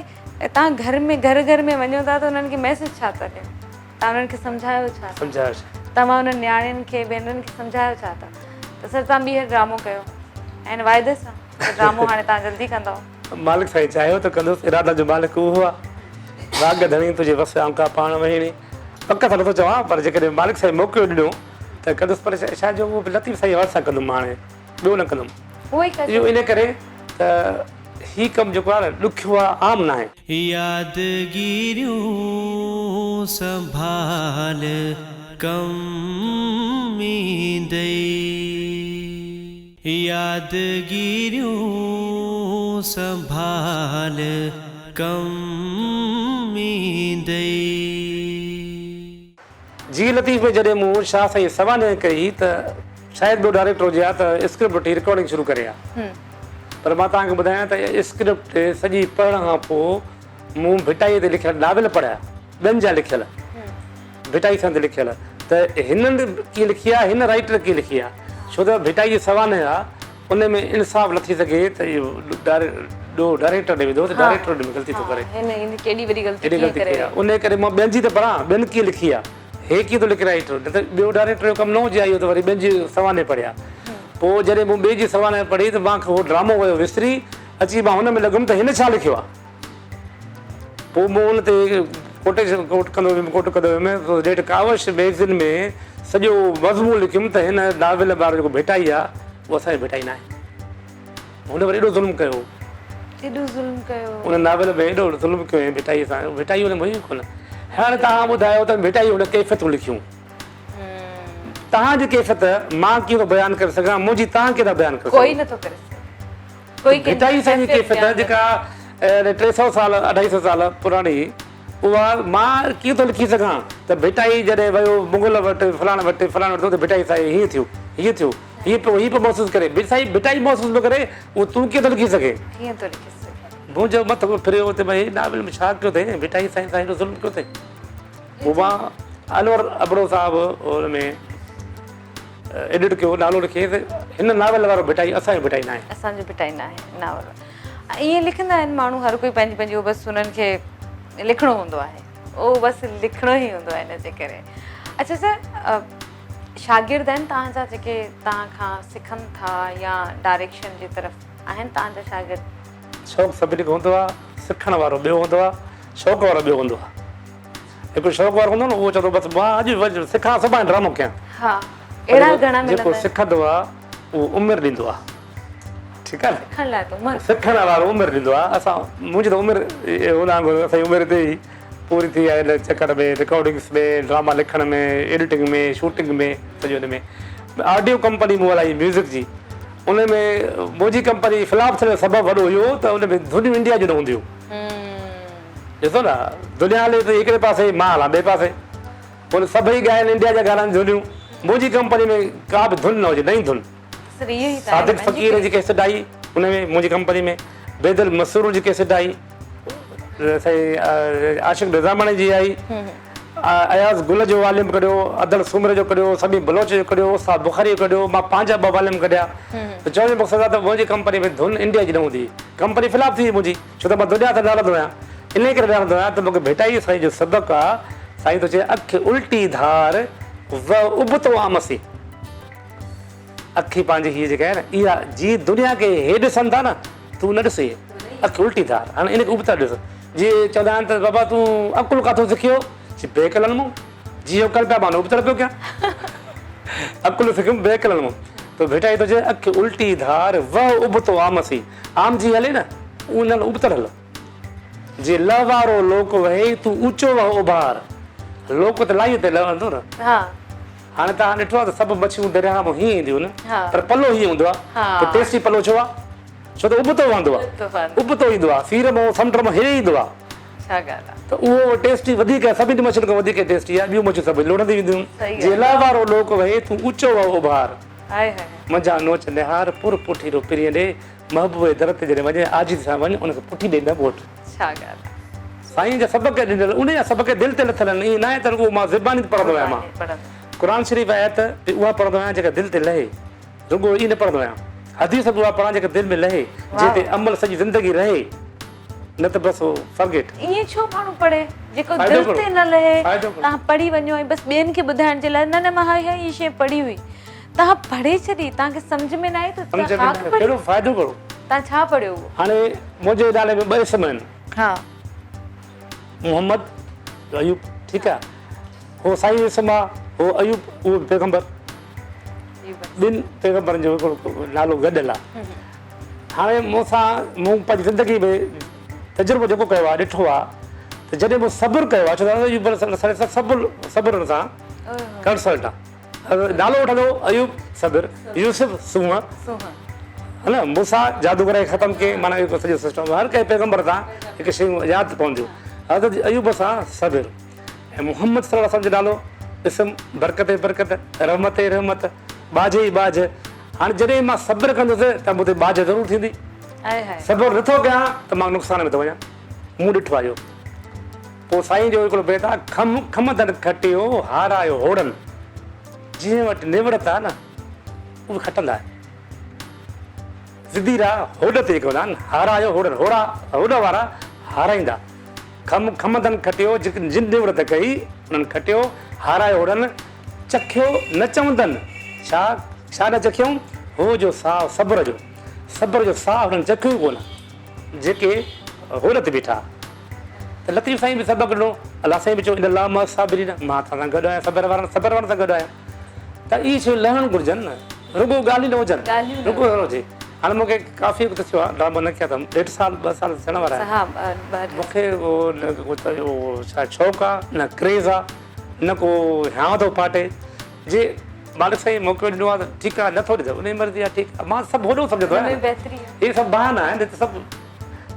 توهان گهر ۾ گهر گهر ۾ وڃو ٿا ته انهن کي ميسيج ڇا ٿا ڏيو توهان انهن کي سمجهايو ڇا ٿا سمجهايو ڇا توهان انهن نياڻين کي ڀينرن کي سمجهايو ڇا ٿا ته سر توهان ٻيهر ڊرامو ڪيو ۽ واعدي سان ته ڊرامو هاڻي توهان جلدي ڪندؤ. مالڪ سائين چاهيو ته ڪندس ارادن جو مالڪ اهو آ واڳ ڌڻي تنهنجي وس آئون ڪا پاڻ وهيڻي پڪ سان نٿو چوان پر جيڪڏهن مالڪ سائين موقعو ڏنو ته ڪندس پر شايد جو اهو به لطيف سائين جي حوالي سان ڪندم مان هاڻي ٻيو نه ڪندم اهو ئي ڪجو. اهو ان ڪري ته هي ڪم جيڪو آهي نه ڏکيو آهي عام ناهي. يادگيريون سنڀال ڪم ايندئي يادگيريون سنڀال ڪم ايندئي. جي لطيف ۾ جڏهن مون شاهه سائين سوانح ڪئي ته شايد ٻيو ڊائريڪٽر هجي ها ته اسڪرپٽ وٺي رڪارڊنگ شروع ڪري ها پر مان توهان کي ٻڌايان ته اسڪرپٽ سڄي پڙهڻ کان پوء مون ڀٽائيء تي لکيل ناول پڙهيا ٻين جا لکيل ڀٽائي سان تي لکيل ته هنن ڪيئن لکي آهي هن رائيٽر ڪيئن لکي آهي ڇو ته ڀٽائي جي سوانح آهي ان ۾ انصاف نه ٿي سگهي ته اهو ڏوهه ڊائريڪٽر ڏي ويندو ته ڊائريڪٽر ان ۾ غلطي ٿو ڪري. هن ڪيڏي وڏي غلطي ڪيئن ڪري. ان ڪري مان ٻين جي ته پڙهان ٻين ڪيئن لکي آ. هي ڪيئن ٿو لکي رائيٽر نه ته ٻيو ڊائريڪٽر جو ڪم نه هجي ها اهو ته وري ٻين جي سوانح پڙهي ها. پوء جڏهن مون ٻئي جي سوانح پڙهي ته مان کي اهو ڊرامو ويو وسري، اچي مان هن ۾ لڳم ته هن ڇا لکيو آهي. پوء مون ان تي ڪوٽيشن ڪوٽ ڪندو ويم ڪوٽ ڪندو ويم نيٺ ڪاوش مئگزين ۾ سڄو مضمون لکيم ته هن ناول وارو جيڪو ڀٽائي آهي اهو اسان جو ڀٽائي ناهي. هن وري ايڏو ظلم ڪيو. ايڏو ظلم ڪيو. ان ناول ۾ ايڏو ظلم ڪيو هئين ڀٽائي سان ڀٽائي ان ۾ هئي ئي ڪونه. هاڻي توهان ٻڌايو ته ڀٽائي هن ڪيفيتون لکيون. توهان جي ڪيفيت مان ڪيئن ٿو بيان ڪري سگهان، منهنجي توهان ڪيئن ٿا بيان ڪري سگهو. ڪوئي نٿو ڪري سگهي. ڪوئي ڪنهن جي ڀٽائي سائين جي ڪيفيت ڪيفيت بيان جيڪا 300 سال 250 سال پراڻي اها مان ڪيئن ٿو لکي سگهان ته ڀٽائي جڏهن ويو مغل وٽ فلاڻي وٽ فلاڻي وٽ ته ڀٽائي سائين هيئن ٿيو هيئن ٿيو هيئن پيو هيئن پيو محسوس ڪري ڀٽ سائين ڀٽائي محسوس پيو ڪري اهو تون ڪيئن ٿو لکي سگهين. ڪيئن ٿو لکي سگهين. منهنجو مٿو ڦريو ته ڀئي ناول ۾ ڇا ڪيو اٿئي ڀٽائي سائين سان ايڏو ظلم ڪيو اٿئي. پوء مان انور ابڙو صاحب ان ۾ ايڊٽ ڪيو نالو لکي ته هن ناول وارو ڀٽائي اسان جو ڀٽائي ناهي. اسان جو ڀٽائي ناهي ناول ائين لکندا آهن ماڻهو هر ڪوئي پنهنجي پنهنجي اهو بس انهن کي لکڻو هوندو آهي اهو بس لکڻو ئي هوندو آهي ان جي ڪري اڇا سر شاگرد آهن توهان جا جيڪي توهان کان سکن ٿا يا ڊائريڪشن جي طرف آهن توهان جا شاگرد؟ شوق سڀني کي هوندو آهي سکڻ وارو ٻيو هوندو آهي شوق وارو ٻيو هوندو آهي هڪ شوق وارو هوندو آهي نه اهو چوندو بس مان اڄ وڃ سکان سڀاڻي ڊرامو ڪيان ها اهڙا گهڻا ملندا جيڪو سکندو آهي اهو عمر ڏيندو آهي ٺيڪ آهي نه سکڻ لاء ته عمر سکڻ وارو عمر ڏيندو آهي اسان منهنجي ته عمر هن وانگر اسان جي عمر تي ئي پوري ٿي آهي هن چڪر ۾ رڪارڊنگس ۾ ڊراما لکڻ ۾ ايڊيٽنگ ۾ شوٽنگ ۾ سڄو ان ۾ آڊيو ڪمپني مون هلائي ميوزڪ جي ان ۾ منهنجي ڪمپني فلاپ ٿيڻ جو سبب وڏو اهو هو ته ان ۾ ڌنيون انڊيا جون نه هونديون ڏسو نه دنيا هلي ٿي هڪڙي پاسي مان هلان ٻئي پاسي پوء سڀئي ڳائن انڊيا جا گانا ڌنيون منهنجي ڪمپني ۾ ڪا به ڌن نه هجي نئين ڌن صادق فقير جي ڪيسٽ آئي ان ۾ منهنجي ڪمپني ۾ بيدل مسرور جي ڪيسٽ آئي سائين عاشق نظاماڻي جي آئي اياز گل جو واليم ڪڍيو ادل سومري جو ڪڍيو سميع بلوچ جو ڪڍيو استاد بخاري جو ڪڍيو مان پنهنجا ٻه واليم ڪڍيا ته چوڻ جو مقصد آهي ته منهنجي ڪمپني ۾ ڌن انڊيا جي نه هوندي هئي ڪمپني فلاپ ٿي وئي منهنجي ڇو ته مان دنيا سان نه هلندو آهيان انهي ڪري نه هلندو آهيان ته مونکي ڀٽائي سائين جو سبق آ سائين ٿو چئي اک الٽي ڌار وه ابتو آمسي اک پنهنجي هيء جيڪا آهي نه اها جي دنيا کي هي ڏسن ٿا نه تون نه ڏس هيء اک الٽي ڌار هاڻي ان کي ابتا ڏس جي چوندا آهن ته بابا تون عقل ڪاٿو سکيو چي بي عقلن مون جي هو ڪن پيا مان ابتڙ پيو ڪيان عقل سکيم بي عقلن مون تو ڀيٽائي ٿو چئي اک الٽي ڌار وه ابتو آمسي آم جي هلي نه ان ابتڙ هل جي لهه وارو لوڪ وهي تون اوچو وهه اڀار لوڪ ته لاهيء تي لهندو نه ها هاڻي توهان ڏٺو آهي ته سڀ مڇيون درياهه مان هيئن اينديون نه پر پلو هيئن هوندو آهي پوء ٽيسٽي پلو ڇو آهي ڇو ته ابتو وهندو آهي ابتو ايندو آهي سير مان سمنڊ مان هيڏي ايندو آهي ڇا ڳالهه آهي ته اهو ٽيسٽي وڌيڪ آهي سڀني مڇين کان وڌيڪ ٽيسٽي آهي ٻيون مڇيون سڀ لڙهندي وينديون جي لهه وارو لوڪ وهي تون اوچو وهه اڀار منجهان نوچ نهار پر پٺيرو پرينء ڏي محبوب جي در تي جڏهن وڃين عاجزي سان وڃ ان کي پٺي ڏئي نه موٽ. ڇا ڳالهه آهي. سائين جا سبق ڏنل انهي جا سبق دل تي لٿل آهن ائين ناهي ته رڳو مان زباني پڙهندو آهيان مان قرآن شريف آيت به اها پڙهندو آهيان جيڪا دل تي لهي رڳو ائين نه پڙهندو آهيان حديث به اها پڙهان جيڪا دل ۾ لهي جنهن تي عمل سڄي زندگي رهي نه ته بس فرگيٽ. ائين ڇو ماڻهو پڙهي جيڪو دل تي نه لهي توهان پڙهي وڃو ۽ بس ٻين کي ٻڌائڻ جي لاء نه نه مان هائي هائي هي شيء پڙهي هئي توهان پڙهي ڇڏي توهان کي سمجهه ۾ نه آئي ته توهان خاڪ پڙهي. ڪهڙو فائدو ڪهڙو. توهان ڇا پڙهيو اهو. هاڻي منهنجي نالي ۾ ٻه اسم آهن. ها. محمد ايوب ٺيڪ آ هو سائين جو اسم آ هو ايوب اهو به پيغمبر ٻن پيغمبرن جو هڪڙو نالو گڏيل آ هاڻي مون سان مون پنهنجي زندگي ۾ تجربو جيڪو ڪيو آ ڏٺو آ ته جڏهن مون صبر ڪيو آ ڇو ته ايوب صبر صبر سان ڪنسلٽ آ نالو وٺندو ايوب صبر يوسف سونهن ها نه موسيٰ جادوگري کي ختم ڪئي معنيٰ اهو سڄو سسٽم هر ڪنهن پيغمبر سان هڪ شيون ياد پونديون حضرت ايوب سان صبر ۽ محمد صلي الله عليه وسلم جو نالو اسم برڪت ئي برڪت رحمت ئي رحمت ٻاجهه ئي ٻاجهه هاڻي جڏهن مان صبر ڪندس ته مون تي ٻاجهه ضرور ٿيندي صبر نٿو ڪيان ته مان نقصان ۾ ٿو وڃان مون ڏٺو آهي اهو پوء سائين جو هڪڙو بيت آ، کم کمندن کٽيو، هارايو هوڙن. جنهن وٽ نوڙت آ نه، اهي کٽندا آهن. ضدي را هوڏ تي جيڪي هوندا آهن، هارايو هوڙن، هوڙا هوڏ وارا هارائيندا. کم کمندن کٽيو، جن نوڙت ڪئي، انهن کٽيو، هارايو هوڙن، چکيو نه چوندن، ڇا ڇا نه چکيائون؟ هو جو ساهه صبر جو، صبر جو ساهه هنن چکيو ئي ڪونه، جيڪي هوڏ تي بيٺا. ته لطيف سائين به سبق ڏنو، الله سائين به چيو ان الله مع الصابرين، مان توهان سان گڏ آهيان، صبر وارن صبر وارن سان گڏ آهيان. ته اهي شيون لهڻ گهرجن نه، رڳو ڳالهيون نه هجن، رڳو نه هجي. هاڻي مون کي ڪافي وقت ٿيو آهي ڊرامو نه ڪيا اٿم، ڏيڍ سال ٻه سال ٿيڻ وارا آهن. مون کي نه ڪو ڇا شوق آهي نه ڪريز آهي نه ڪو هيانء ٿو ڦاٽي. جي مالڪ سائين موقعو ڏنو آهي ته ٺيڪ آهي، نه ٿو ڏي ته ان جي مرضي آهي، ٺيڪ آهي. مان سڀ هوڏو سمجهندو آهيان، هي سڀ بهانا آهن، هي سڀ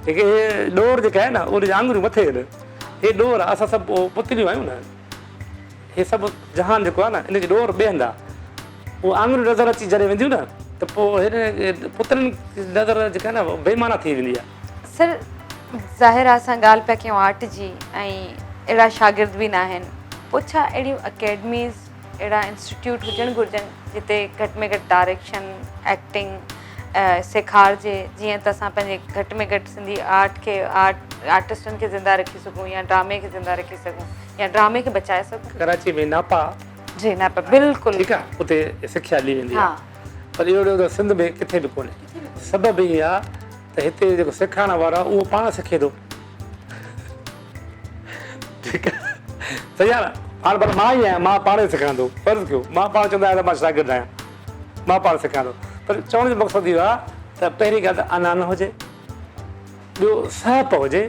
جيڪي هي ڏور جيڪا آهي نه ان جا آڱريون مٿي آهن، هي ڏور آهي، اسان سڀ پتليون آهيون نه. هي سڀ جهان جيڪو آهي نه ان جي ڏور ٻئي هنڌ آهي. اهي آڱريون نظر اچي جڏهن وينديون نه ته پوء هن پتلين جي نظر جيڪا آهي نه بي معنيٰ ٿي ويندي آهي. سر ظاهر آهي اسان ڳالهه پيا ڪيون آرٽ جي ۽ اهڙا شاگرد به ناهن پوء ڇا اهڙيون اڪيڊميز اهڙا انسٽيٽيوٽ هجڻ گهرجن جتي گهٽ ۾ گهٽ ڊائريڪشن ايڪٽنگ سيکارجي جيئن ته اسان پنهنجي گهٽ ۾ گهٽ سنڌي آرٽ کي آرٽ آرٽسٽن کي زنده رکي سگهون يا ڊرامي کي زنده رکي سگهون يا ڊرامي کي بچائي سگهون. ڪراچي ۾ ناپا. جي ناپا بلڪل. ٺيڪ آ اتي سکيا ڏني ويندي آ پر اهڙو ته سنڌ ۾ ڪٿي به ڪونهي سبب هي آ ته هتي جيڪو سيکارڻ وارو آ اهو پاڻ سکي ٿو ٺيڪ آ صحيح آ نه هاڻ ڀلا مان ئي آهيان مان پاڻ ئي سکان ٿو فرض ڪيو مان پاڻ چوندو آهيان ته مان شاگرد آهيان مان پاڻ سکان ٿو پر چوڻ جو مقصد اهو آ ته پهرين ڳالهه ته انا نه هجي ٻيو سهپ هجي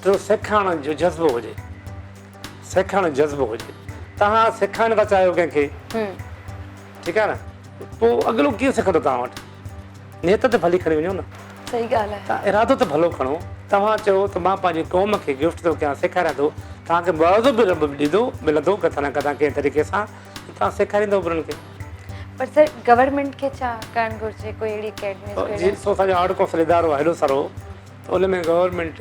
ٽيون سيکارڻ جو جذبو هجي سيکارڻ جو جذبو هجي توهان سيکارڻ نٿا چاهيو ڪنهن کي ٺيڪ آهي نه پوء اڳلو ڪيئن سکندو توهان وٽ نيت ته ڀلي کڻي وڃو نه صحيح ڳالهه آهي توهان ارادو ته ڀلو کڻو توهان چئو ته مان پنهنجي قوم کي گفٽ ٿو ڪيان سيکاريان ٿو توهان کي معاوضو به رب ڏيندو ملندو ڪٿان نه ڪٿان ڪنهن طريقي سان توهان سيکاريندو به انهن کي. پر سر گورنمينٽ کي ڇا ڪرڻ گهرجي ڪوئي اهڙي اڪيڊميز جي ڏسو اسان جو آرٽ ڪونسل ادارو آهي هيڏو سارو ته ان ۾ گورنمينٽ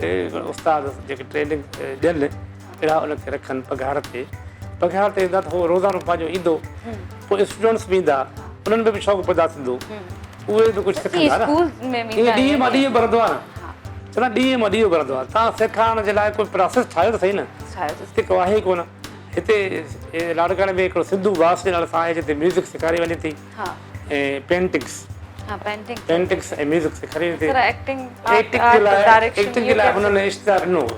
استاد جيڪي ٽريننگ ڏين اهڙا ان کي رکن پگهار تي پگهار تي ايندا ته هو روزانو پنهنجو ايندو پوء اسٽوڊنٽس به ايندا انهن ۾ به شوق پيدا ٿيندو اهي به ڪجهه سکندا نه ڏينهن مان ڏينهن ڀرندو آهي نه چوندا ڏينهن مان ڏينهن ڀرندو آهي توهان سيکارڻ جي لاء ڪوئي پراسيس ٺاهيو ته صحيح نه هتي ڪو آهي ئي ڪونه هتي لاڙڪاڻي ۾ هڪڙو سنڌو واس جي نالي سان آهي جتي ميوزڪ سيکاري وڃي ٿي ۽ پينٽنگس پينٽنگس ۽ ميوزڪ سيکاري وڃي ٿي. ايڪٽنگ جي لاء ايڪٽنگ جي لاء هنن اشتهار ڏنو هو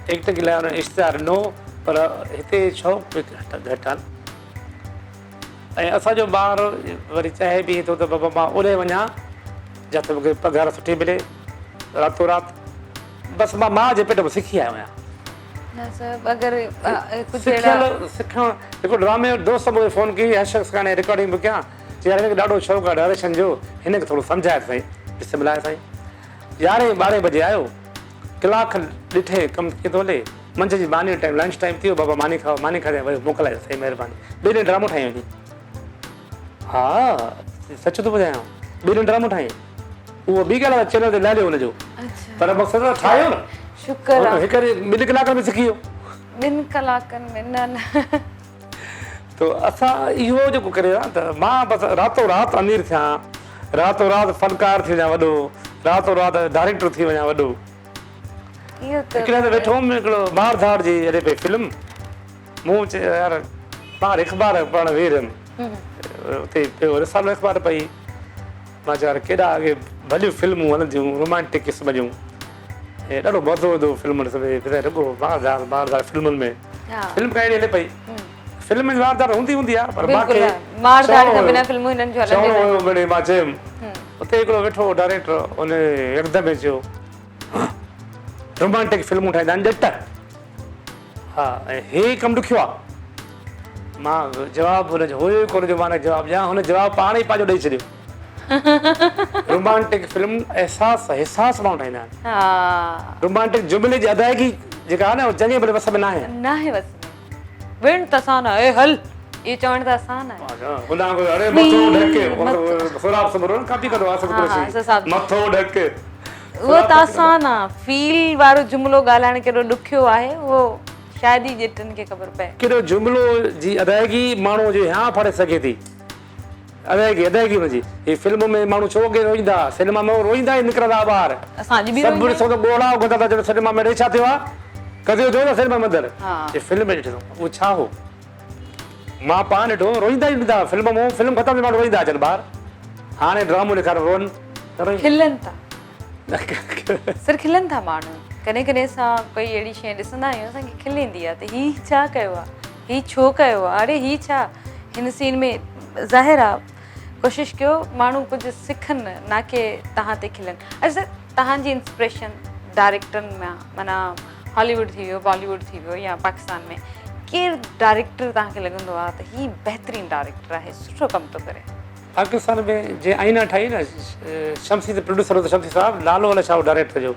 ايڪٽنگ جي لاء هنن اشتهار ڏنو هو پر هتي شوق به گهٽ آهن ۽ اسان جو ٻار وري چاهي به ٿو ته بابا مان اوڏي وڃان جتي مونکي پگهار سٺي ملي راتو رات بس مان ماء جي پيٽ مان سکي آيو آهيان. نه صاحب اگر ڪجهه اهڙا. سکيل سکڻ هڪڙو ڊرامي جو دوست مونکي فون ڪئي هر شخص کان رڪارڊنگ به ڪيان چي يار هن کي ڏاڍو شوق آهي ڊائريڪشن جو هن کي ٿورو سمجهاء ته سائين بسم الله سائين يارهين ٻارهين بجي آيو ڪلاڪ کن ڏٺي ڪم ڪيئن ٿو هلي منجهند جي ماني جو ٽائيم لنچ ٽائيم ٿي ويو بابا ماني کائو ماني کاڌي ويو موڪلايو سائين مهرباني ٻئي ڏينهن ڊرامو ٺاهيائين وڃي ها سچ ٿو ٻڌايان ٻئي ڏينهن ڊرامو ٺاهيائين اهو ٻي ڳالهه آهي چينل تي نه هليو هن جو پر مقصد ته ٺاهيو نه شڪر آ هڪ ٻن ڪلاڪن ۾ سکي ويو ٻن ڪلاڪن ۾ نه نه تو اسان اهو جيڪو ڪري ها ته مان بس راتو رات امير ٿيان راتو رات فنڪار ٿي وڃان وڏو راتو رات ڊائريڪٽر ٿي وڃان وڏو اهو ته هڪڙي هنڌ ويٺو هوم هڪڙو مار ڌاڙ جي هلي پئي فلم مون چيو يار ٻاهر اخبار پڙهڻ ويهي رهيم اتي پيو رسالو اخبار پئي مان چيو يار ڪيڏا اڳي ڀليون فلمون هلنديون رومانٽڪ قسم جون ۽ ڏاڍو مزو ايندو هو فلمن ڏسڻ ۾ رڳو مار ڌاڙ مار ڌاڙ فلمن ۾ فلم ڪا اهڙي هلي پئي فلم ۾ مار ڌاڙ هوندي هوندي آهي پر مان کي مار ڌاڙ کان بنا فلمون هنن جون هلنديون چوڻو هيو مڙئي مان چيم اتي هڪڙو ويٺو هو ڊائريڪٽر ان يڪدم ئي چيو رومانٽڪ فلمون ٺاهيندا آهن ڄٽ ها ۽ هي ڪم ڏکيو آ. مان جواب هن جو هيو ئي ڪونه جو مان هن کي جواب ڏيان، هن جواب پاڻ ئي پنهنجو ڏئي ڇڏيو. رومانٽڪ فلم احساس حساس ماڻهو ٺاهيندا آهن. رومانٽڪ جملي جي ادائگي جيڪا آهي نه اها چڱي ڀلي وس ۾ ناهي. ناهي وس ۾. وڙهڻ ته آسان آهي اي هل اهو چوڻ ته آسان آهي. هوڏانهن ڪو اڙي مٿو ڍڪ سهراب سومرو نه ڪاپي ڪندو آهي اسد قريشي مٿو ڍڪ. اهو ته آسان آ، فيل وارو جملو ڳالهائڻ ڪيڏو ڏکيو آهي، اهو شايد ئي ڄٽن کي خبر پئي. ڪيڏو جملو جي ادائگي ماڻهوء جو هيانء ڦاڙي سگهي ٿي. ادائگي، ادائگي ان جي. هي فلم ۾ ماڻهو ڇو اڳي روئيندا ها؟ سئنيما ۾ روئيندا ئي نڪرندا ها ٻاهر. اسان اڄ به سڀ روئيندا ڏسو ته ڳوڙها اگهندا ٿا چون سئنيما ۾ اڙي ڇا ٿيو آ؟ قضيو ٿيو نه سئنيما ۾ اندر چي فلم ۾ ڏٺي اٿم اهو ڇا هو مان پاڻ ڏٺو روئيندا ئي ويندا فلم مون فلم ختم ٿي ماڻهو روئيندا اچن ٻاهر هاڻي ڊرامو ڏيکاريو روئن نه روئين کلن ٿا سر کلن ٿا ماڻهو ڪڏهن ڪڏهن اسان ڪوئي اهڙي شيء ڏسندا آهيون اسان کي کل ايندي آهي ته هي ڇا ڪيو آهي هي ڇو ڪيو آهي اڙي هي ڇا هن سين ۾ ظاهر آهي ڪوشش ڪيو ماڻهو ڪجهه سکن نه ڪي توهان تي کلن اچ سر توهان جي انسپريشن ڊائريڪٽرن مان معنيٰ هالي ووڊ ٿي ويو بالي ووڊ ٿي ويو يا پاڪستان ۾ ڪير ڊائريڪٽر توهان کي لڳندو آهي ته هي بهترين ڊائريڪٽر آهي سٺو ڪم ٿو ڪري. پاڪستان ۾ جنهن آئينا ٺاهي نه شمسي ته پروڊيوسر هو ته شمسي صاحب نالو الائي ڇا هو ڊائريڪٽر جو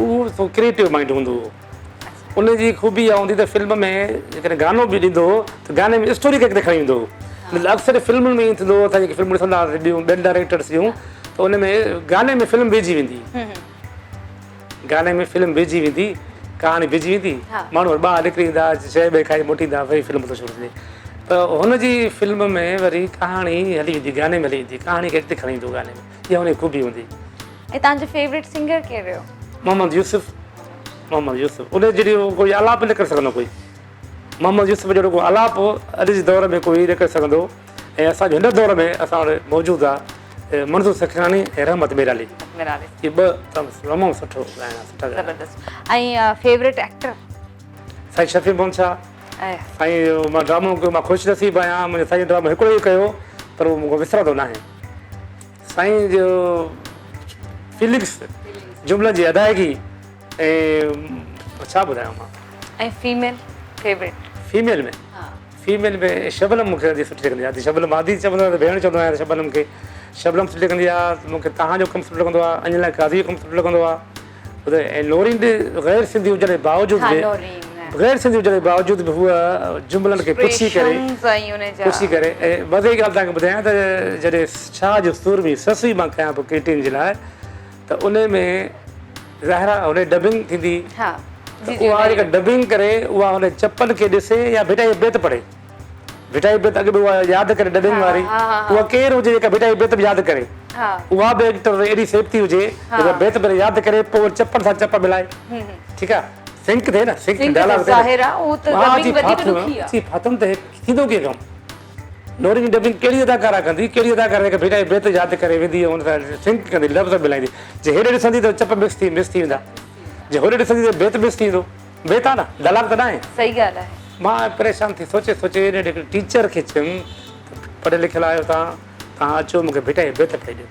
اهو ٿورو ڪريٽو مائنڊ هوندو هو ان جي خوبي اها هوندي ته فلم ۾ جيڪڏهن گانو به ڏيندو هو ته گاني ۾ اسٽوري کي اڳتي کڻي ايندو هو نه ته اڪثر فلمن ۾ ائين ٿيندو هو اسان جيڪي فلمون ڏسندا هئاسين ٻيون ٻين ڊائريڪٽرس جون ته ان ۾ گاني ۾ فلم ويهجي ويندي گاني ۾ فلم ويهجي ويندي ڪهاڻي ويهجي ويندي ماڻهو وري ٻاهر نڪري ايندا شيء ٻئي کائي موٽي ايندا وري فلم اتان شروع ٿيندي ته هن جي فلم ۾ وري ڪهاڻي هلي ويندي گاني ۾ هلي ويندي ڪهاڻي کي اڳتي کڻي ايندو گاني ۾ اها هن جي خوبي هوندي. ۽ توهان جو فيوريٽ سنگر ڪير رهيو؟ محمد يوسف محمد يوسف ان جهڙي ڪوئي آلاپ نه ڪري سگهندو ڪوئي محمد يوسف جهڙو ڪو آلاپ اڄ جي دور ۾ ڪوئي نه ڪري سگهندو ۽ اسان جي هن دور ۾ اسان وٽ موجود آهي منظور سکراڻي ۽ رحمت ميرالي ميرالي اهي ٻه تمام سٺو ڳائڻا سٺا ڳائڻا زبردست ۽ فيوريٽ ايڪٽر؟ سائين شفيع محمد شاهه سائين جو مان ڊرامو ڪيو مان خوش نصيب آهيان منهنجو سائين ڊرامو هڪڙو ئي ڪيو پر اهو مون کان وسرندو ناهي سائين جو فيلنگس جملن جي ادائگي ۽ ڇا ٻڌايان مان. ۽ فيميل فيوريٽ. فيميل ۾ فيميل ۾ شبنم مون کي وڌيڪ سٺي لڳندي آهي شبنم آدي چوندو آهيان ڀيڻ چوندو آهيان شبنم کي شبنم سٺي لڳندي آهي مون کي توهان جو ڪم سٺو لڳندو آهي انجلا قاضي جو ڪم سٺو لڳندو آهي ۽ نورين به غير سنڌي هجڻ جي باوجود به غير سنڌي هجڻ جي باوجود به هوء جملن کي پڇي ڪري پڇي ڪري ۽ مزي جي ڳالهه توهان کي ٻڌايان ته جڏهن شاهه جو سورمي سسئي مان ڪيان پيو ڪي ٽي اين جي لاء ته ان ۾ ظاهر آهي هن جي ڊبنگ ٿيندي ته اها جيڪا ڊبنگ ڪري اها هن چپن کي ڏسي يا ڀٽائي جو بيت پڙهي ڀٽائي بيت اڳ ۾ اها ياد ڪري ڊبنگ واري اها ڪير هجي جيڪا ڀٽائي بيت به ياد ڪري اها به ايڪٽر ايڏي سيبتي هجي جيڪا بيت به ياد ڪري پوء وري چپن سان چپ ملائي ٺيڪ آ سنڪ ٿئي نه سنڪ ڊائلاگ ٿئي ظاهر آ اهو ته ڊبنگ وڌيڪ ڏکي آ چي ڦاٿم ته ٿيندو ڪيئن ڪم نوري جي ڊبنگ ڪهڙي اداڪارا ڪندي ڪهڙي اداڪارا جيڪا ڀٽائي بيت ياد ڪري ويندي ۽ ان سان سنڪ ڪندي لفظ ملائيندي جي هيڏي ڏسندي ته چپ مڪس ٿي مس ٿي ويندا جي هوڏي ڏسندي ته بيت مس ٿي ويندو بيت آ نه ڊائلاگ ته ناهي. صحيح ڳالهه آهي. مان پريشان ٿي سوچي سوچي نيٺ هڪڙي ٽيچر کي چيم ته پڙهيل لکيل آهيو توهان توهان اچو مون کي ڀٽائي جا بيت پڙهي ڏيو.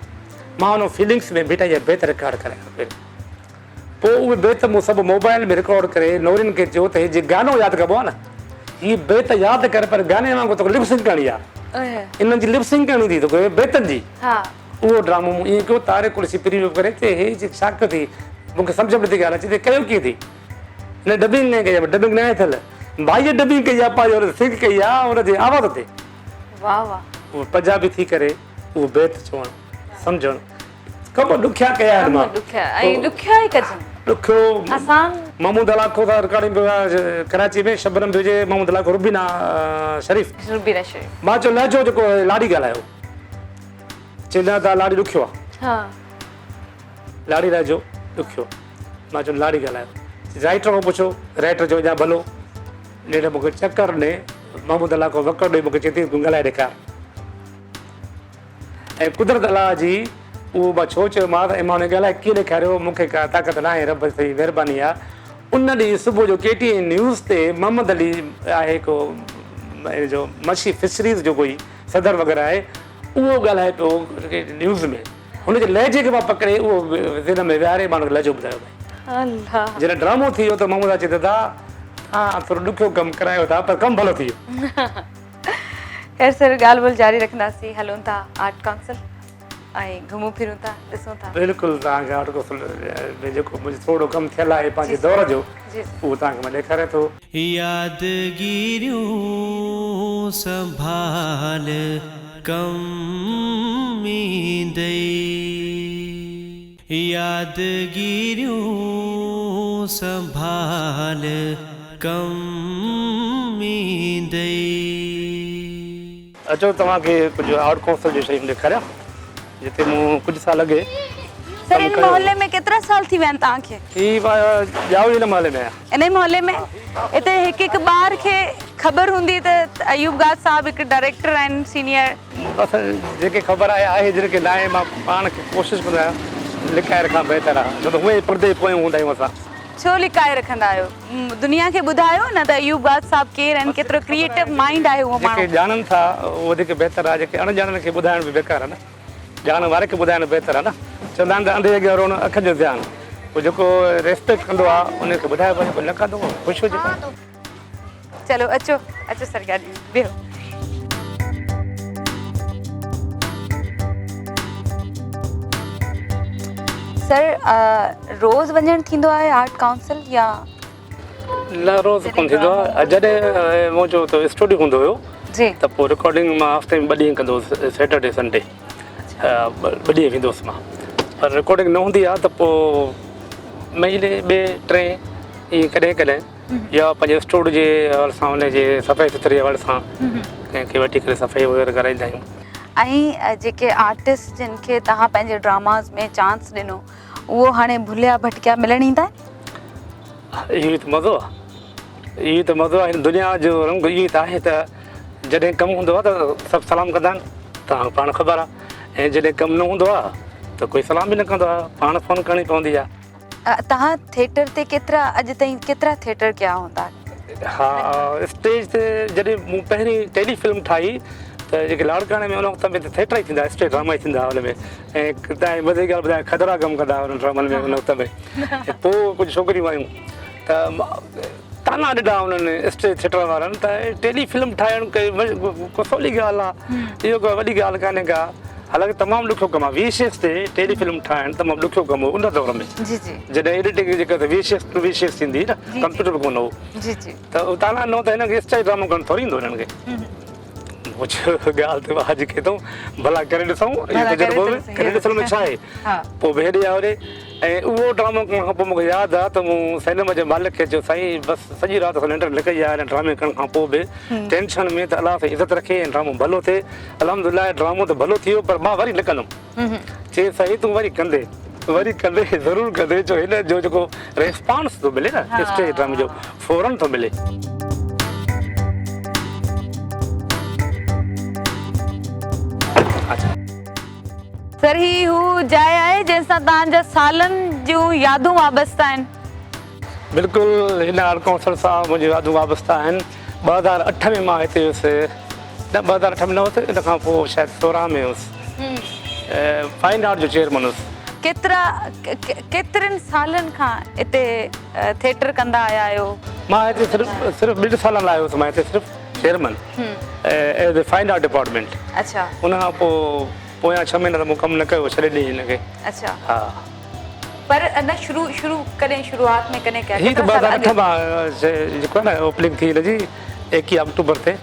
مان ان فيلنگس ۾ ڀٽائي جا بيت رڪارڊ ڪرايا پهرين. پوء اهي بيت مون سڀ موبائل ۾ رڪارڊ ڪري نورين کي چيو ته هي جي گانو ياد ڪبو آهي نه هي بيت ياد ڪر پر گاني وانگر توکي لپ سنگ ڪرڻي آهي. انهن جي لپ سنگ ڪرڻي ٿي توکي بيتن جي. اهو ڊرامو مون ائين ڪيو طارق قريشي پريويو ڪري چي هي جي ڇا ڪيو اٿئي مون کي سمجهه ۾ نٿي ڳالهه اچي ته ڪيو ڪيئن اٿئي هن ڊبنگ ناهي ڪئي آهي ڊبنگ ناهي ٿيل ڀائيء ڊبنگ ڪئي آهي پنهنجي هن سنگ ڪئي آهي هن جي آواز تي واهه واهه اهو پنجابي ٿي ڪري اهو بيت چوڻ سمجهڻ ڪم ڏکيا ڪيا آهن مان ڪم ڏکيا ۽ ڏکيا ئي ڪجن ڏکيو آسان محمود علاقو سان رڪارڊنگ پيو ڪراچي ۾ شبنم به هجي محمود علاقو روبينا شريف روبينا شريف مان چيو لهجو جيڪو لاڙي ڳالهايو چي نه ادا لاڙي ڏکيو آ. ها. لاڙي لهجو ڏکيو. مان چيو لاڙي ڳالهايو. چي رائيٽر کان پڇو. رائيٽر چيو اڃا ڀلو. نيٺ مون کي چڪر ڏي محمود الله کان وڪڙ ڏئي مون کي چئي ٿي تون ڳالهائي ڏيکار. ۽ قدرت الله جي اهو مان ڇو چيومانس ۽ مان هن کي ڳالهائي ڪيئن ڏيکاريو مون کي ڪا طاقت ناهي رب سائين جي مهرباني آ. ان ڏينهن صبح جو ڪي ٽي اين نيوز تي محمد علي آهي ڪو ان جو مڇي فشريز جو ڪوئي صدر وغيره آهي اهو ڳالهائي پيو نيوز ۾ هن جي لهجي کي مان پڪڙي اهو ذهن ۾ ويهاري مان هن کي لهجو ٻڌايو ڀائي الله جڏهن ڊرامو ٿي ويو ته محمد چي دادا توهان ٿورو ڏکيو ڪم ڪرايو ٿا پر ڪم ڀلو ٿي ويو. خير سر ڳالهه ٻولهه جاري رکنداسين هلون ٿا آرٽ ڪائونسل ۽ گهمون ڦرون ٿا ڏسون ٿا. بلڪل توهان کي آرٽ ڪائونسل ۾ جيڪو منهنجو ٿورو ڪم ٿيل آهي پنهنجي دور جو اهو توهان کي مان ڏيکاريان ٿو. يادگيريون سنڀال ڪم ايندئي يادگيريون سنڀال ڪم ايندئي. اچو توهان کي ڪجهه آرٽ ڪائونسل جون شيون ڏيکاريان جتي مون ڪجهه سال اڳي سر ان محلي ۾ ڪيترا سال ٿي ويا آهن توهان کي؟ هي ڄائو ئي ان محلي ۾ آهيان. انهي محلي ۾ اتي هڪ هڪ ٻار کي خبر هوندي ته ايوب گاد صاحب هڪ ڊائريڪٽر آهن سينيئر. بس جنهن کي خبر آهي آهي جن کي ناهي مان پاڻ کي ڪوشش ڪندو آهيان لڪائي رکان بهتر آهي ڇو ته هونئن ئي پردي جي پويان هوندا آهيون اسان. ڇو لڪائي رکندا آهيو دنيا کي ٻڌايو نه ته ايوب گاد صاحب ڪير آهن ڪيترو ڪريئيٽو مائينڊ آهي اهو ماڻهو. جيڪي ڄاڻن ٿا اهو وڌيڪ بهتر آهي جيڪي اڻ ڄاڻن کي ٻڌائڻ به بيڪار آهي نه. ڄاڻ واري کي ٻڌائڻ بهتر آهي نه. چوندا آهن ته انڌي اڳيان روئڻ اکين جو زيان. پوء جيڪو ريسپيڪٽ ڪندو آهي ان کي ٻڌائبو آهي جيڪو نه ڪندو اهو خوش هجي. چلو اچو اچو سر گاڏي ۾ بيهو. سر روز وڃڻ ٿيندو آهي آرٽ ڪائونسل يا. نه روز ڪونه ٿيندو آهي جڏهن منهنجو ته اسٽوڊيو هوندو هيو ته پوء رڪارڊنگ مان هفتي ۾ ٻه ڏينهن ڪندو هوس سيٽرڊي سنڊي ٻه ڏينهن ويندو هوس مان پر رڪارڊنگ نه هوندي آهي ته پوء مهيني ٻئي ٽئين ائين ڪڏهن ڪڏهن يا پنهنجي اسٽوڊيو جي حوالي سان ان جي صفائي سٿري جي حوالي سان ڪنهن کي وٺي ڪري صفائي وغيره ڪرائيندا آهيون. ۽ جيڪي آرٽسٽ جن کي توهان پنهنجي ڊراماز ۾ چانس ڏنو اهو هاڻي ڀليا ڀٽڪيا ملڻ ايندا آهن؟ اهو ئي ته مزو آهي. اهو ئي ته مزو آهي. هن دنيا جو رنگ اهو ئي ته آهي ته جڏهن ڪم هوندو آهي ته سڀ سلام ڪندا آهن، توهان کي پاڻ خبر آهي ۽ جڏهن ڪم نه هوندو آهي ته ڪوئي سلام به نه ڪندو آهي، پاڻ فون ڪرڻي پوندي آهي. توهان ٿيٽر تي ڪيترا اڄ تائين ڪيترا ٿيٽر ڪيا هوندا؟ ها اسٽيج تي جڏهن مون پهرين ٽيلي فلم ٺاهي ته جيڪي لاڙڪاڻي ۾ ان وقت ۾ ته ٿيٽر ئي ٿيندا هئا اسٽيج ڊراما ئي ٿيندا هئا ان ۾ ۽ توهان کي مزي جي ڳالهه ٻڌايان کدڙا ڪم ڪندا هئا انهن ڊرامن ۾ ان وقت ۾ ۽ پوء ڪجهه ڇوڪريون آيون ته طعنا ڏنا انهن اسٽيج ٿيٽر وارن ته ٽيلي فلم ٺاهڻ ڪو سولي ڳالهه آهي اهو ڪا وڏي ڳالهه ڪانهي ڪا حالانڪه تمام ڏکيو ڪم آهي وي سي ايس تي ٽيلي فلم ٺاهڻ تمام ڏکيو ڪم هو ان دور ۾ جي جي جڏهن ايڊيٽنگ جيڪا V C S to V C S ٿيندي هئي نه ڪمپيوٽر به ڪونه هو جي جي ته طعنا ڏنو ته هنن کي اسٽيج ڊرامو ڪرڻ ٿوري ايندو هنن کي مون چيو ڳالهه ته واهه جي ڪئي اٿئون، ڀلا ڪري ڏسون، اهو تجربو به ڪري ڏسڻ ۾ ڇا آهي. پوء به هيڏي هوڏي ۽ اهو ڊرامو ڪرڻ کان پوء مون کي ياد آهي ته مون سئنيما جي مالڪ کي چيو سائين بس سڄي رات اسان ننڊ نه ڪئي آهي هن ڊرامي ڪرڻ کان پوء به ٽينشن ۾ ته الله سائين عزت رکي ۽ ڊرامو ڀلو ٿئي الحمدلله ڊرامو ته ڀلو ٿي ويو پر مان وري نه ڪندم. چي سائين تون وري ڪندي وري ڪندي ضرور ڪندي جو هن جو جيڪو ريسپانس ٿو ملي نه اسٽيج ڊرامي جو فورن ٿو ملي. سر هي هو جاء آهي جنهن سان توهان جا سالن جون يادون وابسته آهن. بلڪل هن آرٽ ڪائونسل سان منهنجون يادون وابسته آهن 2008 ۾ مان هتي هيس نه 2008 ۾ نه هوس ان کان پوء شايد 16 ۾ هوس فائن آرٽ جو چيئرمن هوس. ڪيترا ڪيترن سالن کان اتي ٿيٽر ڪندا آيا آهيو؟ مان هتي صرف صرف ٻن سالن لاء هوس مان هتي صرف chairman as a fine art department. اڇا. ان کان پوء پويان ڇهه مهينا ته مون ڪم نه ڪيو ڇڏي ڏني هن کي. اڇا. ها. پر نه شروع شروع ڪڏهن شروعات ۾ ڪڏهن ڪيا هي ته ڪيترا سال 2008 اڳ؟ مان جيڪو آهي نه اوپننگ ٿي هن جي ايڪيهه آڪٽوبر تي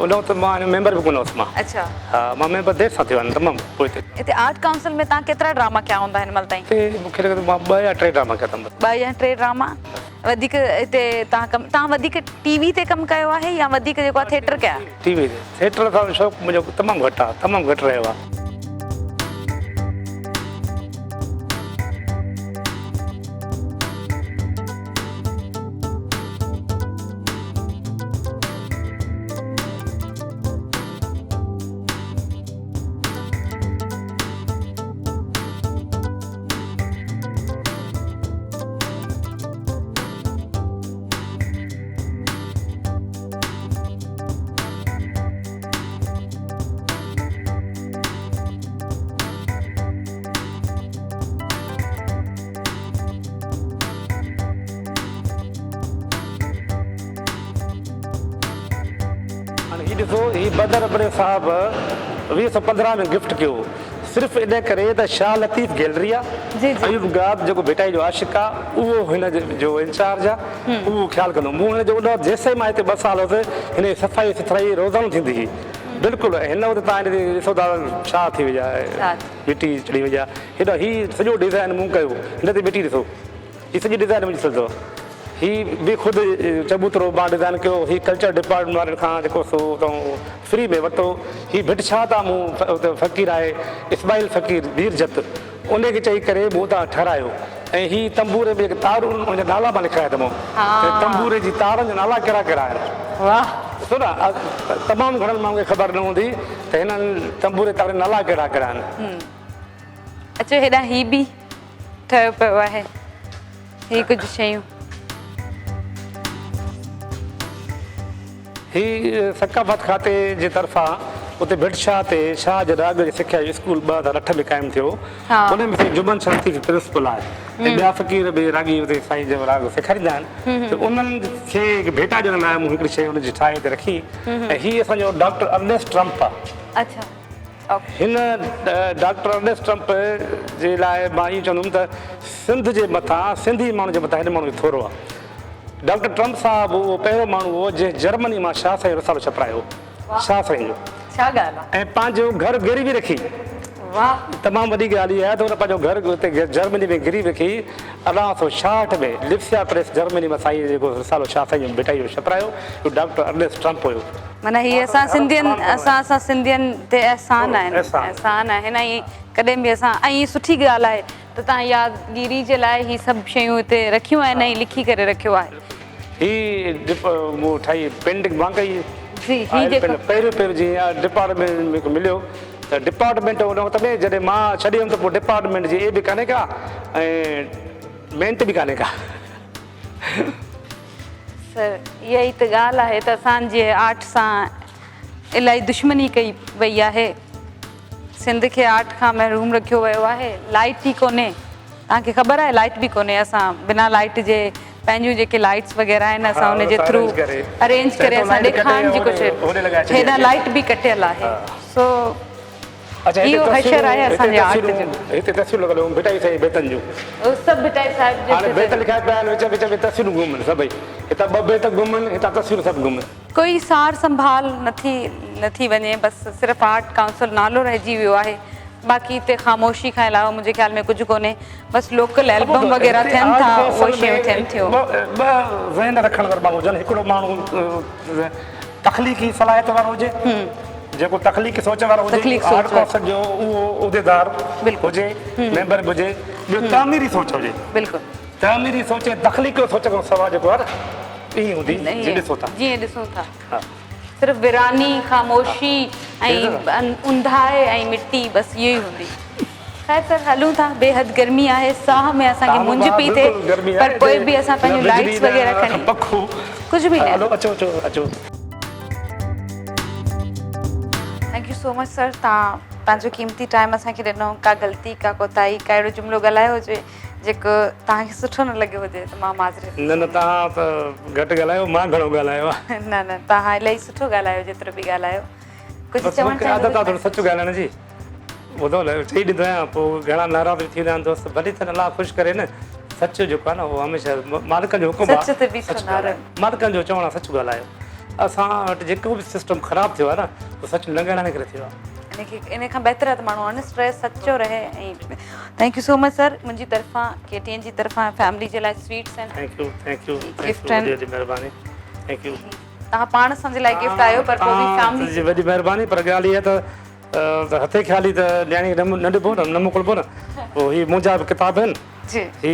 ان وقت مان ميمبر به ڪونه هوس مان. اڇا. ها مان ميمبر دير سان ٿيو آهيان تمام پوئتي. هتي آرٽ ڪائونسل ۾ توهان ڪيترا ڊراما ڪيا هوندا هن مهل تائين؟ هتي مون کي لڳي ٿو مان ٻه يا ٽي ڊراما ڪيا اٿم بس. ٻه يا ٽي ڊراما وڌيڪ هتي توهان ڪم توهان وڌيڪ ٽي وي تي ڪم ڪيو آهي يا وڌيڪ جيڪو آهي ٿيٽر ڪيا؟ ٽي وي تي ٿيٽر سان شوق منهنجو تمام گهٽ آهي تمام گهٽ رهيو آهي. هاڻي هي ڏسو هي بدر ابڙي صاحب 2015 ۾ گفٽ ڪيو هو صرف ان ڪري ته شاهه لطيف گيلري آ ايوب گاد جيڪو ڀٽائي جو عاشق آ اهو هن جو انچارج آ اهو خيال ڪندو مون هن جو ان وقت جيستائين مان هتي ٻه سال هوس هن جي صفائي سٿرائي روزانو ٿيندي هئي بلڪل هن وقت تان هن ڏسو ٿا ڇا ٿي وئي آ مٽي چڙهي وئي آ هيڏا هي سڄو ڊزائن مون ڪيو هن تي مٽي ڏسو هي سڄي ڊزائن منهنجي ٺھيل اٿو. هي به خود چبوترو مان ڊزائن ڪيو. هي ڪلچر ڊپارٽمينٽ وارن کان جيڪو سو اتان فري ۾ ورتو. هي ڀٽ شاهه تان مون اتي فقير آهي اسماعيل فقير مير جت ان کي چئي ڪري مون اتان ٺهرايو ۽ هي تنبوري ۾ جيڪي تارون آهن ان جا نالا مان لکرايا اٿم ته تنبوري جي تارن جا نالا ڪهڙا ڪهڙا آهن. واهه. ڏسو نه تمام گهڻن ماڻهن کي خبر نه هوندي ته هنن تنبوري تارن جا نالا ڪهڙا ڪهڙا آهن. اچو هيڏانهن هي به ٺهيو پيو آهي هي ڪجهه شيون. هي ثقافت کاتي جي طرفان اتي ڀٽ شاهه تي شاهه جي راڳ جي سکيا جو اسڪول 2008 ۾ قائم ٿيو. ان ۾ سائين جمن شاهه لطيف پرنسپل آهي ۽ ٻيا فقير به راڳي اتي سائين جو راڳ سيکاريندا آهن ته انهن کي هڪ ڀيٽا ڏيڻ لاء مون هڪڙي شيء ان جي ٺاهي اتي رکي ۽ هي اسان جو ڊاڪٽر ارنيسٽ ٽرمپ آهي. هن ڊاڪٽر ارنيسٽ ٽرمپ جي لاء مان ائين چوندم ته سنڌ جي مٿان سنڌي ماڻهن جي مٿان هن ماڻهو جو ٿورو آهي. ڊاڪٽر ٽرمپ صاحب اهو پهريون ماڻهو هو جنهن جرمني مان شاهه سائين جو رسالو ڇپرايو هو. شاهه سائين جو. ڇا ڳالهه آ. ۽ پنهنجو گهر گروي رکي. واهه. تمام وڏي ڳالهه اها آهي ته هن پنهنجو گهر اتي جرمني ۾ گروي رکي 1866 ۾ لپسيا پريس جرمني مان سائين جيڪو رسالو شاهه سائين جو ڀٽائي جو ڇپرايو اهو ڊاڪٽر ارنيسٽ ٽرمپ هيو. معنيٰ هي اسان سنڌين اسان اسان سنڌين تي احسان آهن احسان آهن ۽ ڪڏهن به اسان ۽ سٺي ڳالهه آهي ته توهان يادگيري جي لاء هي سڀ شيون هتي رکيون آهن ۽ لکي ڪري رکيو آهي. هي ڊپ مون ٺاهي پينٽنگ مان ڪئي. جي هي جيڪو. پهريون پهريون جيئن ڊپارٽمينٽ ۾ مليو ته ڊپارٽمينٽ ان وقت ۾ جڏهن مان ڇڏي ويم ته پوء ڊپارٽمينٽ جي اي به ڪانهي ڪا ۽ مينٽ به ڪانهي ڪا. سر اها ئي ته ڳالهه آهي ته اسان جي آرٽ سان الائي دشمني ڪئي وئي آهي. سنڌ کي آرٽ کان محروم رکيو ويو آهي، لائيٽ ئي ڪونهي، توهان کي خبر آهي لائيٽ به ڪونهي، اسان بنا لائيٽ جي پنهنجون جيڪي لائيٽس وغيره آهن اسان ان جي ٿرو ارينج ڪري اسان ڏيکارڻ جي ڪوشش هيڏانهن لائيٽ به ڪٽيل آهي سو اهو حشر آهي اسان جي آرٽ جو. هتي تصويرون لڳل هيون ڀٽائي سائين جي بيتن جون. اهي سڀ ڀٽائي صاحب جي. هاڻي بيت لکيا پيا آهن وچ وچ ۾ تصويرون گم آهن سڀئي هتان ٻه بيت گم آهن هتان تصويرون سڀ گم آهن. ڪوئي سار سنڀال نٿي نٿي وڃي بس صرف آرٽ ڪائونسل نالو رهجي ويو آهي باقي هتي خاموشي کان علاوه منهنجي خيال ۾ ڪجهه ڪونهي بس لوڪل البم وغيره ٿين ٿا اهي شيون ٿين ٿيون. ٻه ذهن رکڻ وارا ماڻهو هجن هڪڙو ماڻهو تخليقي صلاحيت وارو هجي جيڪو تخليقي سوچ وارو هجي آرٽ ڪائونسل جو اهو عهديدار هجي ميمبر به هجي ٻيو تعميري سوچ هجي بلڪل تعميري سوچ ۽ تخليقي سوچ کان سواء جيڪو آهي نه ائين هوندي جيئن ڏسو ٿا. جيئن ڏسون ٿا. صرف ويراني، خاموشي ۽ اونداهي ۽ مٽي بس اهو ئي هوندي. خير سر هلون ٿا بي حد گرمي آهي ساهه ۾ اسان کي مونجهه پئي ٿئي پر پوء به اسان پنهنجون لائيٽس وغيره کڻي ڪجهه به نه. هلو اچو اچو اچو. Thank you so much sir توهان پنهنجو قيمتي ٽائيم اسان کي ڏنو ڪا غلطي ڪا ڪوتاهي ڪا اهڙو جملو ڳالهايو هجي جيڪو توهان کي سٺو نه لڳيو هجي ته مان معذرت. نه نه توهان ته گهٽ ڳالهايو مان گهڻو ڳالهايو آهي. نه نه توهان الاهي سٺو ڳالهايو جيترو به ڳالهايو. ڪجهه بس چوڻ مونکي عادت آهي ٿورو سچ ڳالهائڻ جي ٻڌو نه چئي ڏيندو آهيان پوء گهڻا ناراض به ٿيندا آهن دوست ڀلي ٿين الله خوش ڪري نه سچ جيڪو آهي نه اهو هميشه مالڪن جو حڪم آهي سچ تي بيٺو نعرو. مالڪن جو چوڻ آهي سچ ڳالهايو اسان وٽ جيڪو به سسٽم خراب ٿيو آهي نه اهو سچ نه ڳالهائڻ ڪري ٿيو آهي. ان کي ان کان بهتر آهي ته ماڻهو آنيسٽ رهي سچو رهي ۽ thank you so much sir منهنجي طرفان ڪي ٽي اين جي طرفان فيملي جي لاء سويٽس آهن. Thank you thank you thank you وڏي وڏي مهرباني thank you. توهان پاڻ اسان جي لاء گفٽ آيو پر پوء به فيملي. جي وڏي مهرباني پر ڳالهه اها ته هٿي خالي ته نياڻي کي نه ڏبو نه نه موڪلبو نه پوء هي منهنجا به ڪتاب آهن جي هي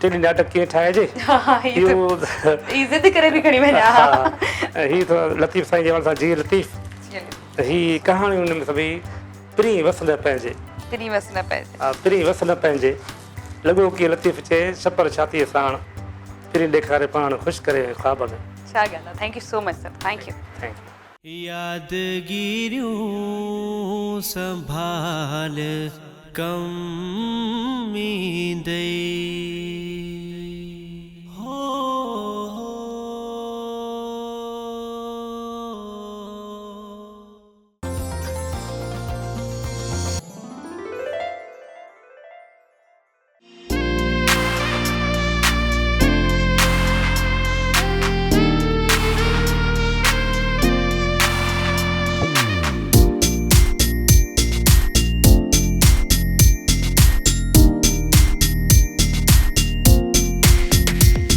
ٽيلي ناٽڪ ڪيئن ٺاهجي اهو هي ضد ڪري به کڻي وڃان ها هي ٿورو لطيف سائين جي حوالي سان جي لطيف ته هي ڪهاڻيون ان ۾ سڀئي پرين وس نه پنهنجي. پرين وس نه پنهنجي. ها پرين وس نه پنهنجي. لڳو ڪيئن لطيف چئي ڇپر ڇاتيء ساڻ. پرين ڏيکاري پاڻ خوش ڪري وئين خواب ۾. ڇا ڳالهه آ thank you so much sir thank you. Thank you. يادگيريون سنڀال ڪم ايندئي.